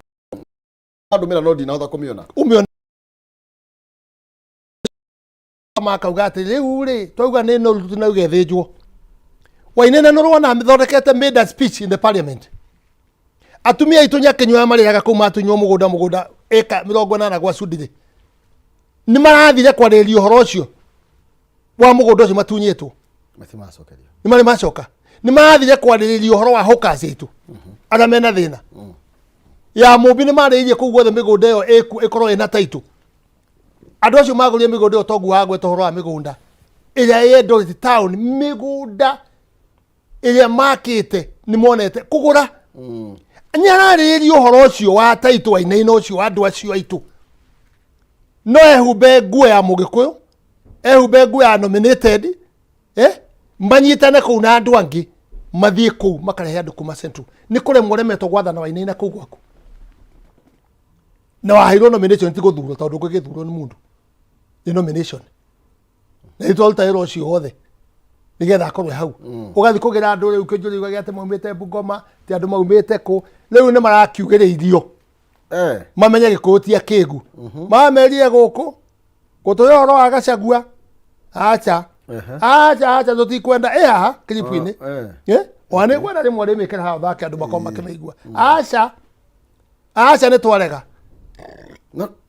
Andũmĩra no ndinahota kũmĩona. Ũmĩona makauga atĩ rĩu rĩ twauga nĩ noru, tũtinauga ĩthĩnjwo. Wainene nĩ rwona thondekete made a speech in the parliament. Atumia aitũ Nyakĩnyua marĩraga kũu matunywo mũgũnda ĩka 80 gwa cundirĩ, nĩ marathire kwarĩrĩria ũhoro ũcio wa mũgũnda ũcio matunyĩtwo. Matimacokerio. Nĩ marĩ macoka, nĩ marathire kwarĩrĩria ũhoro wa hawkers aitũ arĩa mena thĩna ya mũmbi, nĩ marĩirie kũu guothe mĩgũnda ĩyo ĩkorwo ĩna taitũ. Andũ acio magũrire mĩgũnda ĩyo toguo wagweta ũhoro wa mĩgũnda ĩrĩa ĩ Eldoret town, mĩgũnda ĩrĩa makĩte nĩ monete kũgũra. Nĩ ararĩrĩria ũhoro ũcio wa taitũ wainaina ũcio wa andũ acio aitũ. No ehumbe nguo ya mũgĩkũyũ, ehumbe nguo ya nominated, manyitane kũu na andũ angĩ, mathiĩ kũu makarehe andũ kuma Central. Nĩ kũremwo ũremetwo gwathana wainaina kũu gwaku, na waheirwo nomination ti gũthurwo, tondũ ũngĩgĩthurwo nĩ mũndũ nĩ nomination, na nĩ twaruta wĩra ũcio wothe nĩgetha akorwo hau. Ũgathiĩ kũgĩra andũ rĩu kĩnjũri ũgagĩa atĩ maumĩte Bungoma, ti andũ maumĩte kũ, rĩu nĩ marakiugĩrĩirio. Mamenye gĩkũyũ ti akĩgu. Mamerire gũkũ gũtũre ũhoro wa Gacagua, aca aca aca, tũtikwenda ĩ haha clip-inĩ. Ona nĩ ngwenda rĩmwe rĩmĩkĩra haha ũthake, andũ makorwo makĩmĩigua. Aca aca, nĩ twarega.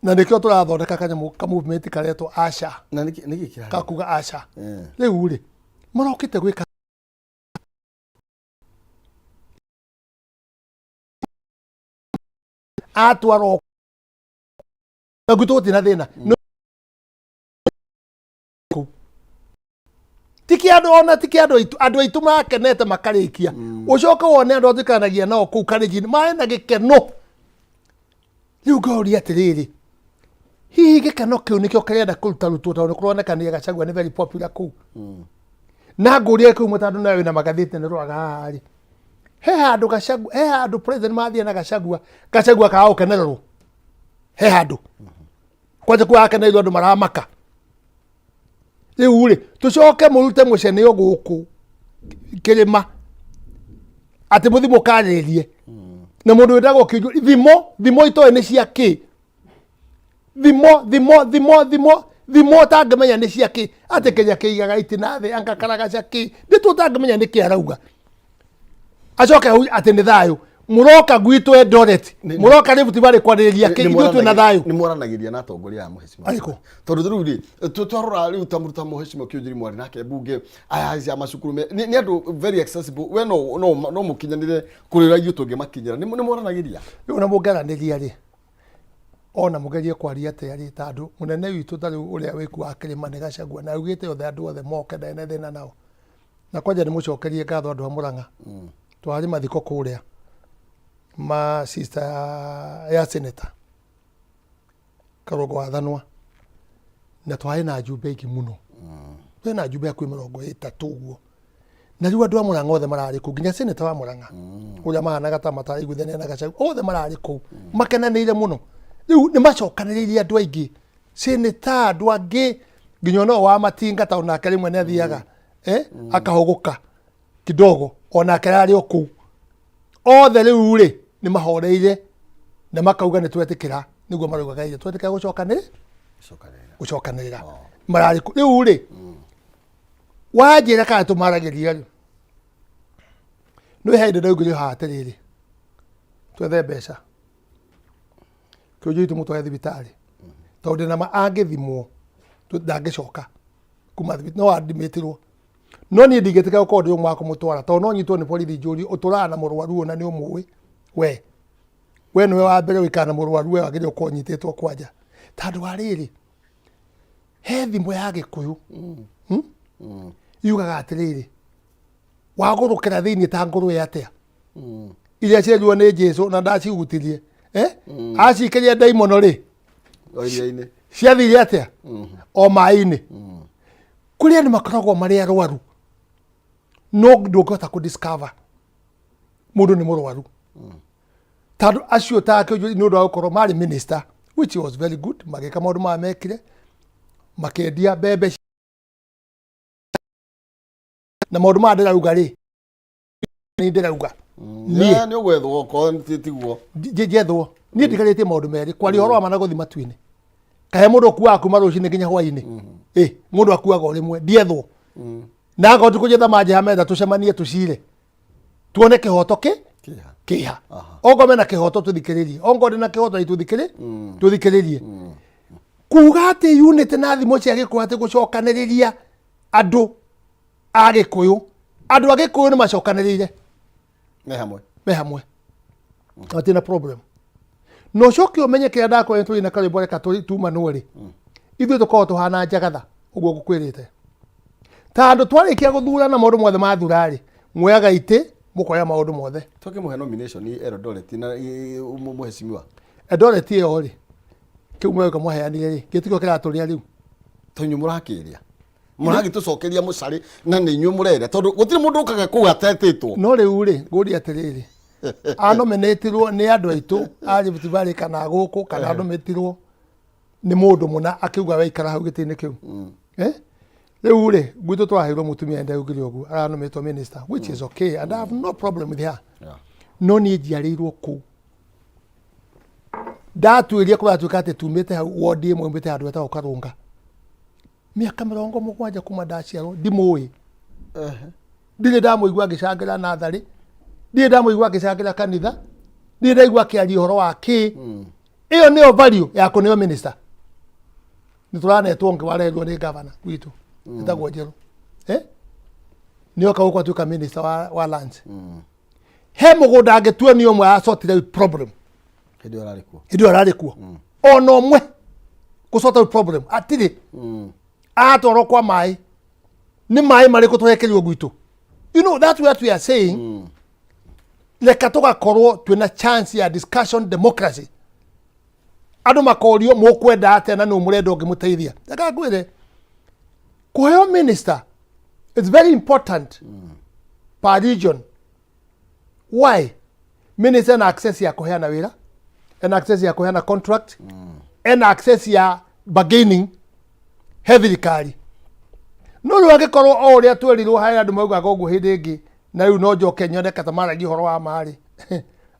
Na nĩkĩo tũrathondeka kanyamũ ka movement karetwo aca. Na nĩkĩ kĩrarĩ? Kakuga aca. Rĩu rĩ marokĩte gwĩka atwarwo na gwitũ gũtirĩ na thĩna. Kũu tiki andũ, ona tiki andũ aitũ, andũ aitũ makenete makarĩkia. Ũcoke wone andũ atũikaranagia nao kũu karĩnjini marĩ na gĩkeno. Rĩu ngoria atĩrĩrĩ, hihi gĩkeno kĩu nĩkĩo kĩrenda kũruta rutwo, tondũ nĩ kũroneka Gachagua nĩ very popular kũu? Na ngũria kũu mũtandũ nawe wĩna magathĩti nĩ roraga haha rĩ, he handũ Gachagua, he handũ president mathiĩ na Gachagua, Gachagua kaga gũkenererwo? He handũ kwanja kuo akenereirwo, andũ maramaka. Rĩu rĩ tũcoke mũrute mũcene o gũkũ kĩrĩma atĩ mũthi mũkarĩrĩrie na mũndũ wĩtagwo Kĩnjũ. Thimo thimo itoĩ nĩ cia kĩ? Thimo thimo thimo thimo thimo ũtangĩmenya nĩ cia kĩ, atĩ kĩrĩa kĩigaga itina thĩ anga karagaca kĩ nĩ tũ ũtangĩmenya nĩ kĩ arauga. Acoke atĩ nĩ thayũ mũroka gwitũ Eldoret, mũroka Rift Valley kwarĩrĩria kĩ? Ithuĩ twĩna thayũ. Nĩ mwaranagĩria na atongoria aya, mũhecimiwa? Arĩkũ? Tondũ rĩu rĩ twarora rĩu ta mũndũ ta mũhecimiwa Kĩũnjiri mwarĩ nake mbunge, aya cia macukuru nĩ andũ very accessible, we no mũkinyanĩre kũrĩ ũrĩa ithuĩ tũngĩmakinyĩra. Nĩ mwaranagĩria? Rĩu na mũngĩaranĩria rĩ, ona mũgerie kwaria atĩa rĩ, tondũ mũnene witũ ta rĩu ũrĩa wĩku wa kĩrĩma nĩ Gachagua, na augĩte othe andũ othe moke, ndarĩ na thĩna nao. Na kwanja nĩ mũcokerie ngatho andũ a Mũrang'a. Twarĩ mathiko kũrĩa ma sister ya senator Karũngo wa Thanwa, na twarĩ na njumbe ingĩ mũno, twĩ na njumbe hakuhĩ 30 ũguo. Na rĩu andũ a Mũrang'a othe mararĩ kũu, nginya senator wa Mũrang'a ũrĩa mahanaga ta mataraiguithania na Gachagua, othe mararĩ kũu makenanĩire mũno. Rĩu nĩ macokanĩrĩirie andũ aingĩ, senator, andũ angĩ, nginya ona wa Matinga, tondũ nake rĩmwe nĩ athiaga akahũgũka. Kidogo onake ararĩ o kũu. Othe rĩu rĩ nĩ mahoreire na makauga nĩ twetĩkĩra, nĩguo maraugaga ire twetĩkĩra gũcokanĩrĩra. Gũcokanĩrĩra. Gũcokanĩrĩra mararĩ kũ. Rĩu rĩ wanjĩra kana tũmaragĩria rĩ, nĩ hĩndĩ ndaugire haha atĩrĩrĩ, twethe mbeca kĩũnjũ itũ mũtware thibitarĩ, tondũ ndĩna ma angĩthimwo ndangĩcoka kuma thibitarĩ, no andimĩtirwo. No niĩ ndingĩtĩkĩra gũkorwo ndĩ ũmwe wa kũmũtwara, tondũ no nyitwo nĩ borithi njũrio ũtũraga na mũrwaru ũyũ na nĩ ũmũĩ we we nĩwe wa mbere ũikara na mũrwaru, we wagĩrĩirwo gũkorwo ũnyitĩtwo kwanja. Tondũ wa rĩrĩ, he thimũ ya Gĩkũyũ yugaga atĩrĩrĩ, wagũrũkĩra thĩinĩ ta ngũrwe atĩa iria cierirwo nĩ Jesu na ndacihutirie, eh? Acikĩria ndaimono rĩ, O iria-inĩ. Ciathire atĩa? O maĩ-inĩ. Kũrĩ andũ makoragwo marĩ arwaru no ndũngĩhota kũ discover mũndũ nĩ mũrwaru, tondũ acio take nĩ ũndũ wa gũkorwo marĩ minister, which was very good, magĩka maũndũ maya mekire, makĩendia mbembe na maũndũ maya ndĩrauga rĩ, nĩ ndĩrauga niĩ. Nĩ ũgwethwo okorwo tiguo. Njethwo niĩ ndigarĩtie maũndũ merĩ, kwaria ũhoro wa ma na gũthiĩ matu-inĩ. Kahe mũndũ akuaga kuma rũcinĩ nginya hwainĩ, ĩ mũndũ akuaga o rĩmwe. Ndiethwo na akorwo ti kũnjetha manjeha metha, tũcemanie tũcire tuone kĩhoto kĩ Kĩha. Kĩha. Okorwo mena kĩhoto tũthikĩrĩrie, okorwo ndĩ na kĩhoto tũthikĩrĩ tũthikĩrĩrie. Kuga atĩ unity na thimo cia Gĩkũyũ, atĩ gũcokanĩrĩria andũ a Gĩkũyũ, andũ a Gĩkũyũ nĩ macokanĩrĩire. Me hamwe. Me hamwe, hatirĩ na problem. Na ũcoke ũmenye kĩrĩa ndakwĩra, tũrĩ na karwĩmbo reka tumanwo rĩ, ithuĩ tũkoragwo tũhana njagatha ũguo ngũkwĩrĩte. Ta andũ twarĩkia gũthurana, maũndũ mothe mathura rĩ, muoyaga itĩ mũkoya maũndũ mothe. Tũkĩmũhe nomination Eldoret na mũheshimiwa. Eldoret ĩyo rĩ, kĩu mũrauga mwaheanire rĩ, gĩtikĩo kĩratũrĩa rĩu. To inyuĩ mũrakĩrĩa, mũragĩtũcokeria mũcarĩ na nĩ inyuĩ mũrerĩa, tondũ gũtirĩ mũndũ ũkaga kũu atetĩtwo. No rĩu rĩ, ngũria atĩrĩrĩ, anominĩtirwo nĩ andũ aitũ a Rift Valley kana gũkũ, kana anominĩtirwo nĩ mũndũ mũna akiuga we ikara hau gĩtĩ-inĩ kĩu? Eh? Rĩu rĩ, gwitũ twaheirwo mũtumia ndaugire ũguo aranomĩtwo minister, which is okay and I have no problem with her. No niĩ njiarĩirwo kũu, ndatuĩria kũratuĩka atĩ tumĩte hau wodi ĩmwe, umĩte handũ hetagwo Karũnga, mĩaka 70 kuma ndaciarwo ndimũĩ. Ndirĩ ndamũigua agĩcangĩra natharĩ, ndirĩ ndamũigua agĩcangĩra kanitha, ndirĩ ndaigua akĩaria ũhoro wa kĩ. Ĩyo nĩyo value ya kũneo minister. Nĩ tũranetwo ũngĩ warerirwo nĩ gavana witũ ĩtagwo Njerũ, eh? Nĩoka gũkũ atuĩka minister wa lands. He mũgũnda angĩtuo nĩ ũmwe acotire problem? Hĩndĩ ĩyo ararĩ kuo. Hĩndĩ ĩyo ararĩ kuo, ona ũmwe kũ sort out problem atirĩ. Atwarwo kwa maĩ, nĩ maĩ marĩkũ tũrekerio gwitũ? You know, that's what we are saying. Reka tũgakorwo twĩna chance ya discussion, democracy, andũ makorio mũkwenda atĩa na nũ mũrenda ũngĩmũteithia. Reka ngwĩre, kũheo minister it's very important per region. Why? Minister ena access ya kũheana wĩra, ena access ya kũheana contract, ena access ya bargaining he thirikari. No rĩu angĩkorwo o ũrĩa twerirwo, harĩ andũ maugaga ũguo hĩndĩ ĩngĩ, na rĩu no njoke nyone ta maragia ũhoro wa marĩ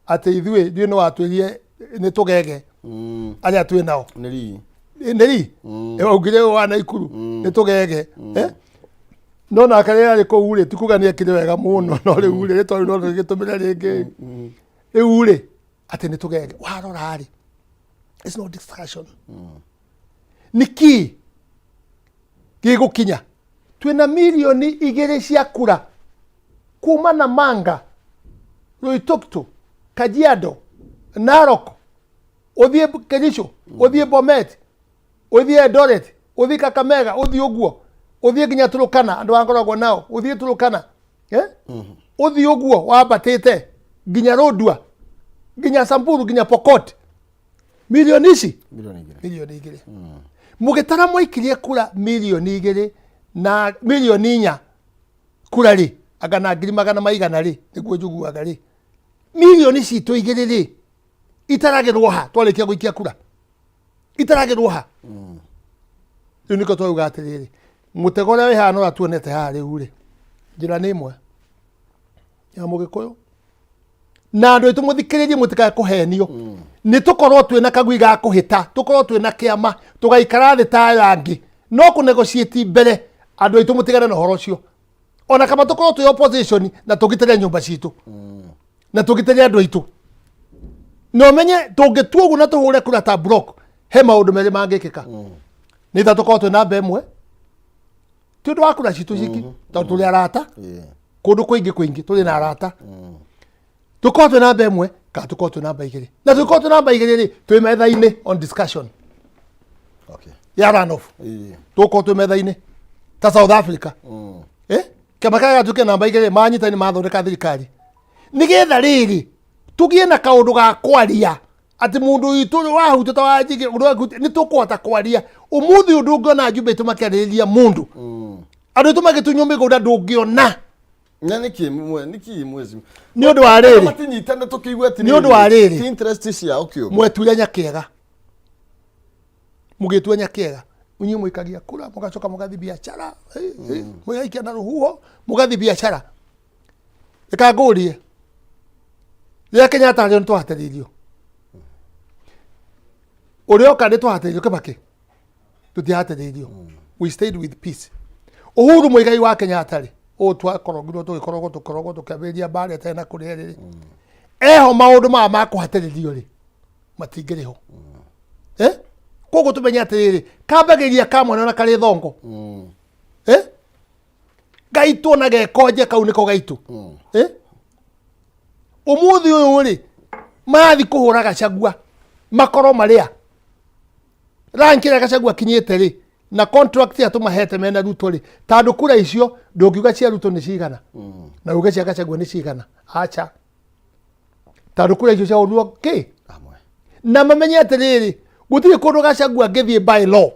atĩ ithuĩ ithuĩ no watwĩrie nĩ tũgege arĩa twĩ nao. Nĩ rii. Nĩ ri augire wa Naikuru nĩ tũgege. Eh? No nake rĩrĩa arĩ kũu rĩ, ti kuga nĩ ekire wega mũno, no rĩu rĩ, rĩtwa rĩu no rĩgĩtũmĩre rĩngĩ rĩu rĩ, atĩ nĩ tũgege. Warora rĩ, it's no discussion. Nĩkĩ gĩgũkinya twĩna 2 mirioni cia kura kuma Namanga, Loitoktok, Kajiado, Narok, ũthiĩ Kericho, ũthiĩ Bomet, ũthiĩ Eldoret, ũthiĩ Kakamega, ũthiĩ ũguo, ũthiĩ nginya Turkana, andũ angoragwo nao, ũthiĩ Turkana, eh? Ũthiĩ ũguo wambatĩte nginya Lodwar, nginya Samburu, nginya Pokot, mirioni ici. 2 mirioni. 2 mirioni. Mũgĩtara mwaikirie kura 2 mirioni na 4 mirioni kura rĩ, anga na ngiri magana maigana rĩ, nĩguo njiguaga rĩ, 2 mirioni citũ rĩ itaragĩrwo ha twarĩkia gũikia kura? Itaragĩrwo ha? Rĩu nĩkĩo twauga atĩrĩrĩ, mũtego ũrĩa wĩ haha na ũrĩa tuonete haha rĩu rĩ, njĩra nĩ ĩmwe. Ya Mũgĩkũyũ na andũ aitũ, mũthikĩrĩrie, mũtikae kũhenio. Nĩ tũkorwo twĩna kagui ga kũhĩta, tũkorwo twĩna kĩama, tũgaikara thĩ ta aya angĩ, no kũ negotiate mbere. Andũ aitũ, mũtigane na ũhoro ũcio. Ona kama tũkorwo twĩ opposition na tũgitĩre nyũmba citũ na tũgitĩre andũ aitũ, na ũmenye tũngĩtua ũguo na tũhũre kura ta block, he maũndũ merĩ mangĩkĩka. Nĩ tha tũkorwo twĩ namba ĩmwe ti ũndũ wa kura citũ ciki, tondũ tũrĩ arata kũndũ kũingĩ kũingĩ, tũrĩ na arata. Tũkorwo twĩ namba ĩmwe kana tũkorwo twĩ namba igĩrĩ, na tũkorwo twĩ namba igĩrĩ rĩ, twĩ metha-inĩ on discussion ya runoff. Tũkorwo twĩ metha-inĩ ta South Africa. Kĩama kĩrĩa gĩatuĩke namba igĩrĩ manyitani mathondeka thirikari, nĩgetha rĩrĩ tũgĩe na kaũndũ ga kwaria atĩ mũndũ witũ wahutio ta Wanjigi nĩ tũkũhota kwaria. Ũmũthĩ ũyũ ndũngĩona ajumbe aitũ makĩarĩrĩria mũndũ, andũ aitũ magĩtunywo mĩgũnda, ndũngĩona. Na nĩkĩ nĩkĩ mwezi Nĩ ũndũ wa rĩrĩ. Matinyitane tũkĩigua atĩ Nĩ ũndũ wa rĩrĩ. Ti interest ciao kĩũmbe. Mweture nyakĩega, mũgĩtua nyakĩega, inyuĩ mũikagia kura, mũgacoka mũgathi biacara, mũgaikia na rũhuho, mũgathi biacara. Reka ngũrie, rĩrĩa Kenyatta arĩ nĩ twahatĩrĩirio, ũrĩa oka nĩ twahatĩrĩirio, Kĩbakĩ tũtiahatĩrĩirio, we stayed with peace. Uhuru Muigai wa Kenyatta rĩ, ũũ twakorogirwo, tũgĩkorogwo, tũkorogwo, tũkĩambĩrĩria mbara ĩtarĩ na kũrĩa rĩ, eho maũndũ maya ma kũhatĩrĩrio rĩ, matingĩrĩ ho. Eh, koguo tũmenye atĩrĩrĩ, kambagĩria ka mwana ona karĩ thongo. Eh, gaitũ na gekonje kau nĩko gaitũ. Eh, ũmũthĩ ũyũ rĩ, marathiĩ kũhũra Gachagua, makorwo marĩa rank ĩrĩa Gachagua akinyĩte rĩ, na contract ĩrĩa tũmahete mena Ruto rĩ, tondũ kura icio ndũngiuga cia Ruto nĩ cigana na uge cia Gachagua nĩ cigana, acha, tondũ kura icio ciahũrirwo kĩ Hamwe. Na mamenye atĩrĩrĩ, gũtirĩ kũndũ Gachagua angĩthiĩ by law,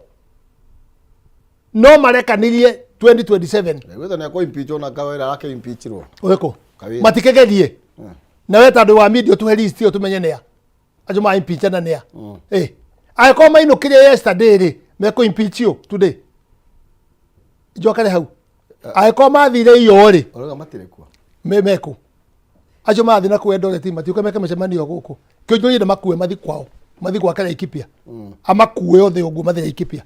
no marekanirie 2027. Gwetha nĩ akũ impeach ona Kawira ake impeachirwo. Ũrĩkũ? Kawira. Matikegerie na we tondũ wa media, ũtũhe list ĩyo tũmenye nĩa acio ma impeach na nĩa. Eh, angĩkorwo mainũkire yesterday rĩ, mekũ impeach you today, njokere hau. Angĩkorwo mathire iyo rĩ, Ũrauga matirĩ kuo. Mekũ acio mathiĩ na kũu Eldoret, matiũke meke mĩcemanio gũkũ kĩonjoria nĩ makue mathi kwao, mathi gwake Laikipia, amakue othe ũguo mathi Laikipia,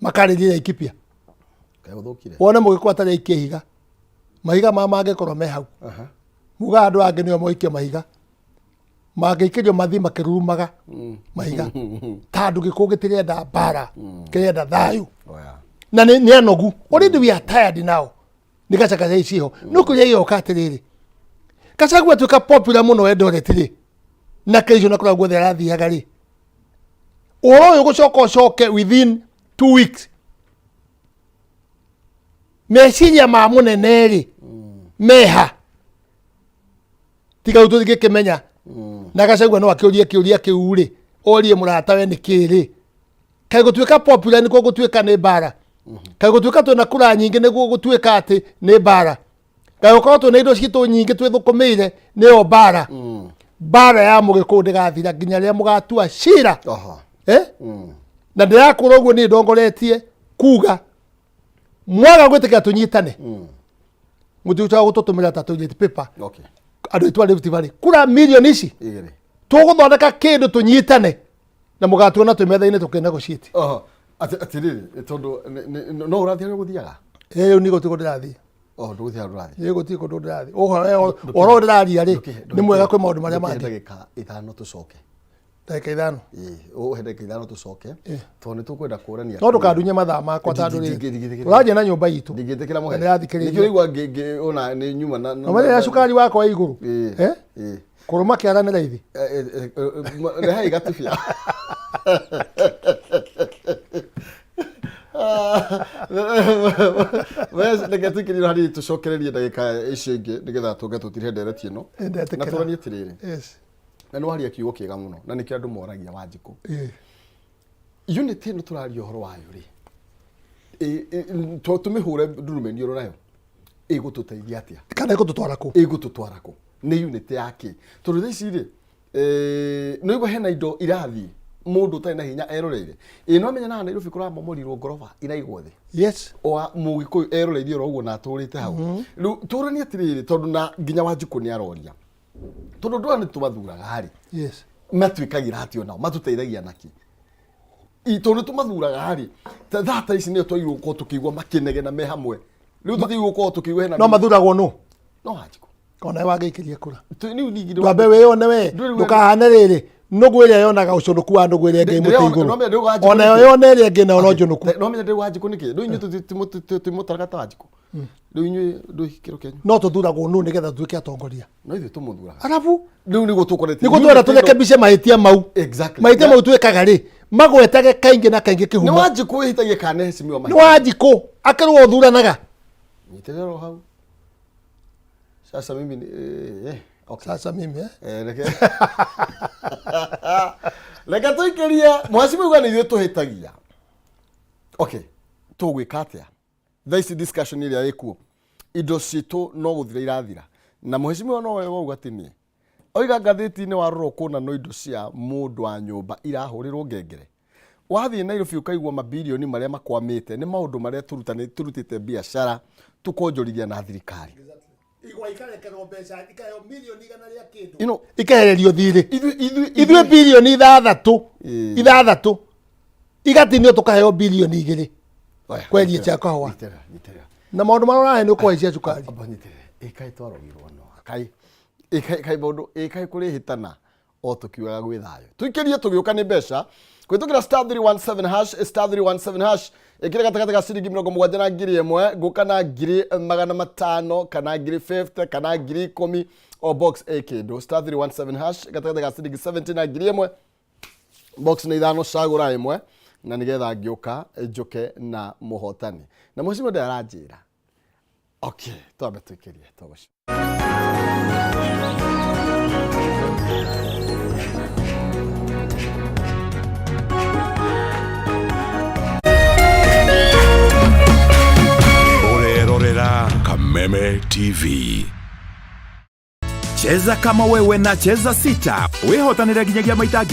makarĩrie Laikipia. Kaĩ gũthũkire. Wone mũgĩkũ atarĩ aikie ihiga, mahiga ma mangĩkorwo me hau. Muga andũ angĩ nĩo moikie mahiga, mangĩikĩrio mathi makĩrurumaga mahiga, tondũ gĩkũ gĩtirenda mbara, kĩrenda thayũ. Oya. Na nĩ anogu already, we are tired now. Nĩ gacagaca iciho no kũrĩa igoka atĩrĩrĩ, Gachagua atuĩka popular mũno Eldoret rĩ, na Kericho na kũrĩa guothe arathiaga rĩ, ũhoro ũyũ gũcoka ũcoke within 2 weeks, meciria ma mũnene rĩ meha tiga rĩu tũthingĩkĩmenya. Na Gachagua no akĩũrie kĩũria kĩu rĩ, orie mũratawe nĩ kĩ rĩ, kaĩ gũtuĩka popular nĩkuo gũtuĩka nĩ mbara? Kaĩ gũtuĩka twĩna kura nyingĩ nĩguo gũtuĩka atĩ nĩ mbara? Kaĩ gũkorwo twĩna indo citũ nyingĩ twĩthũkũmĩire nĩyo mbara? Mbara ya mũgĩkũyũ ndĩgathira nginya rĩrĩa mũgatua cira. Eh? Na ndĩrakũra ũguo niĩ ndongoretie kuga mwaga gwĩtĩkĩra tũnyitane, mũtigũcoka gũtũtũmĩra ta toilet paper. Andũ aitũ a Rift Valley, kura milioni ici Igĩrĩ. Tũgũthondeka kĩndũ tũnyitane na mũgatuona twĩ metha-inĩ tũkĩnegotiate. Oho. Atĩrĩrĩ, tondũ no ũrathiĩ harĩa ũgũthiaga? Rĩu nĩ gũtirĩ kũndũ ndĩrathiĩ. Oh, ndũgũthiĩ harĩa ũrathiĩ. Ĩ, gũtirĩ kũndũ ndĩrathiĩ. Ũhoro ũyũ ndĩraria rĩ, nĩ mwega kwĩ maũndũ marĩa Ndũkĩhe mangĩ. Ndagĩka 5 tũcoke. Ndagĩka 5? Ĩĩ, ũhe ndagĩka 5 tũcoke, tondũ nĩ tũkwenda kũrania. No ndũkandunye mathaa makwa, tondũ rĩ, ũranjia na nyũmba itũ. Ndingĩtĩkĩra mũhe. Na nĩrathikĩrĩria. Nĩkĩo ũraigua ona nĩ nyuma na na ũmenye cukari wakwa wĩ igũrũ. Ĩĩ. Eh? Ĩĩ. Kũrũma kĩara nĩ raithi. Rehai gatubia. Reke tũikĩrĩre hanini, tũcokererie ndagĩka icio ingĩ nĩgetha tũke tũtirihe ndereti ĩno Ndetĩkĩra. na tũranie atĩrĩrĩ. Yes. Na nĩ waria kiugo kĩega mũno, na nĩkĩo andũ moragia, Wanjikũ, unit ĩno tũraria ũhoro wayo rĩ, to tũmĩhũre ndurumeni nayo ĩgũtũteithia atĩa? Kana ĩgũtũtwara kũ? Ĩgũtũtwara kũ? Nĩ unit ya kĩ? Tondũ thaa ici rĩ, nĩ ũigua hena indo irathiĩ Mũndũ ũtarĩ na hinya eroreire. Ĩ no menya na Nairobi kũramomorirwo ngoroba iraigwo thĩ. Yes. Wa Mũgĩkũyũ eroreirie oro ũguo na atũrĩte hau. Rĩu tũranie atĩrĩrĩ, tondũ na nginya Wanjikũ nĩ aroria. Tondũ ndũra nĩ tũmathuraga rĩ. Yes. Matuĩkagĩra atĩ onao matũteithagia naki? Tondũ nĩ tũmathuraga rĩ, ta thaa ta ici nĩo twagĩrĩirwo gũkorwo tũkĩigua makĩnegena me hamwe. Rĩu tũtigĩrĩirwo gũkorwo tũkĩigua hena No mathuragwo nũ? No Wanjikũ. Ona wangĩikĩria kura. Rĩu ningĩ Twambe wĩyone we, Ndũrĩ ndũkahane rĩrĩ. Nũgũ ĩrĩa yonaga ũcũnũku wa nũgũ ĩrĩa ĩngĩ mũtĩ Ndĩrona- igũrũ. no, ndĩrona Wanjikũ Ona yo nĩkĩ? yone ĩrĩa ĩngĩ nayo no njũnũku. No menya ndĩ Wanjikũ nĩkĩ? Rĩu inyuĩ tũtimũtaraga ta Wanjikũ. Rĩu inyuĩ ndũ kĩro kĩanyu. No tũthuragwo nũ nĩgetha tuĩke atongoria? No ithuĩ tũmũthuraga. Arabu Rĩu nĩguo tũkoretwo. nĩguo twenda tũrekebishe mahĩtia mau. Exactly. Mahĩtia mau twĩkaga rĩ, magwetage kaingĩ na kaingĩ Nĩ kĩhumo. Wanjikũ wĩhĩtagia kana heshimiwa Nĩ Wanjikũ akĩrwo ũthuranaga. Nyitĩrĩra oro hau. Sasa mimi ni okay. Sasa mimi eh? Reke reke tũikĩrie mheshimiwa uga nĩ ithuĩ tũhĩtagia. Okay, tũgwĩka atĩa thaa ici? Discussion ĩrĩa ĩkuo, indo citũ no gũthira irathira, na mheshimiwa nowe wauga ti niĩ. Oiga ngathĩti-inĩ warora ũkũona no indo cia mũndũ wa nyũmba irahũrĩrwo ngengere. Wathiĩ Nairobi ũkaigua mabirioni marĩa makwamĩte nĩ maũndũ marĩa tũrutĩte biacara tũkonjorithia na thirikari. Igwa ikarekerwo mbeca ikaheo milioni igana rĩa kĩndũ. You know, Ikehererio thirĩ. Ithuĩ Ithuĩ bilioni 6 Ĩĩ. 6 igatinio tukaheo bilioni 2 Oya, kwendia cia kahũa. Nyitĩrĩra, nyitĩrĩra. Na maũndũ marĩa ũrahe nĩ ũkũhaicia cukari. Amba nyitĩrĩre. Ĩ kaĩ twarogirwo no kaĩ ĩ kaĩ kaĩ maũndũ ĩ kaĩ kũrĩhĩtana o tũkiugaga gwĩ thayũ. Tũikĩrie tũgĩũka nĩ mbeca kũhĩtũkĩra *317 hash, *317 hash. Ĩkĩre gatagatĩ ga ciringi 70 na 1000. Ngũka na 500,000 kana 50,000 kana 10,000 o box ĩ kĩndũ. *317 hash, gatagatĩ ga ciringi 70 na 1000, box nĩ 5, cagũra ĩmwe na nĩgetha ngĩũka njũke na mũhotani na mũcimo ndĩ aranjĩra. Okay, twambe tũikĩrie tũgũci. Ũrerorera Kameme TV. Cheza kama wewe na Cheza 6 wĩhotanĩre nginyagia maita 10,000.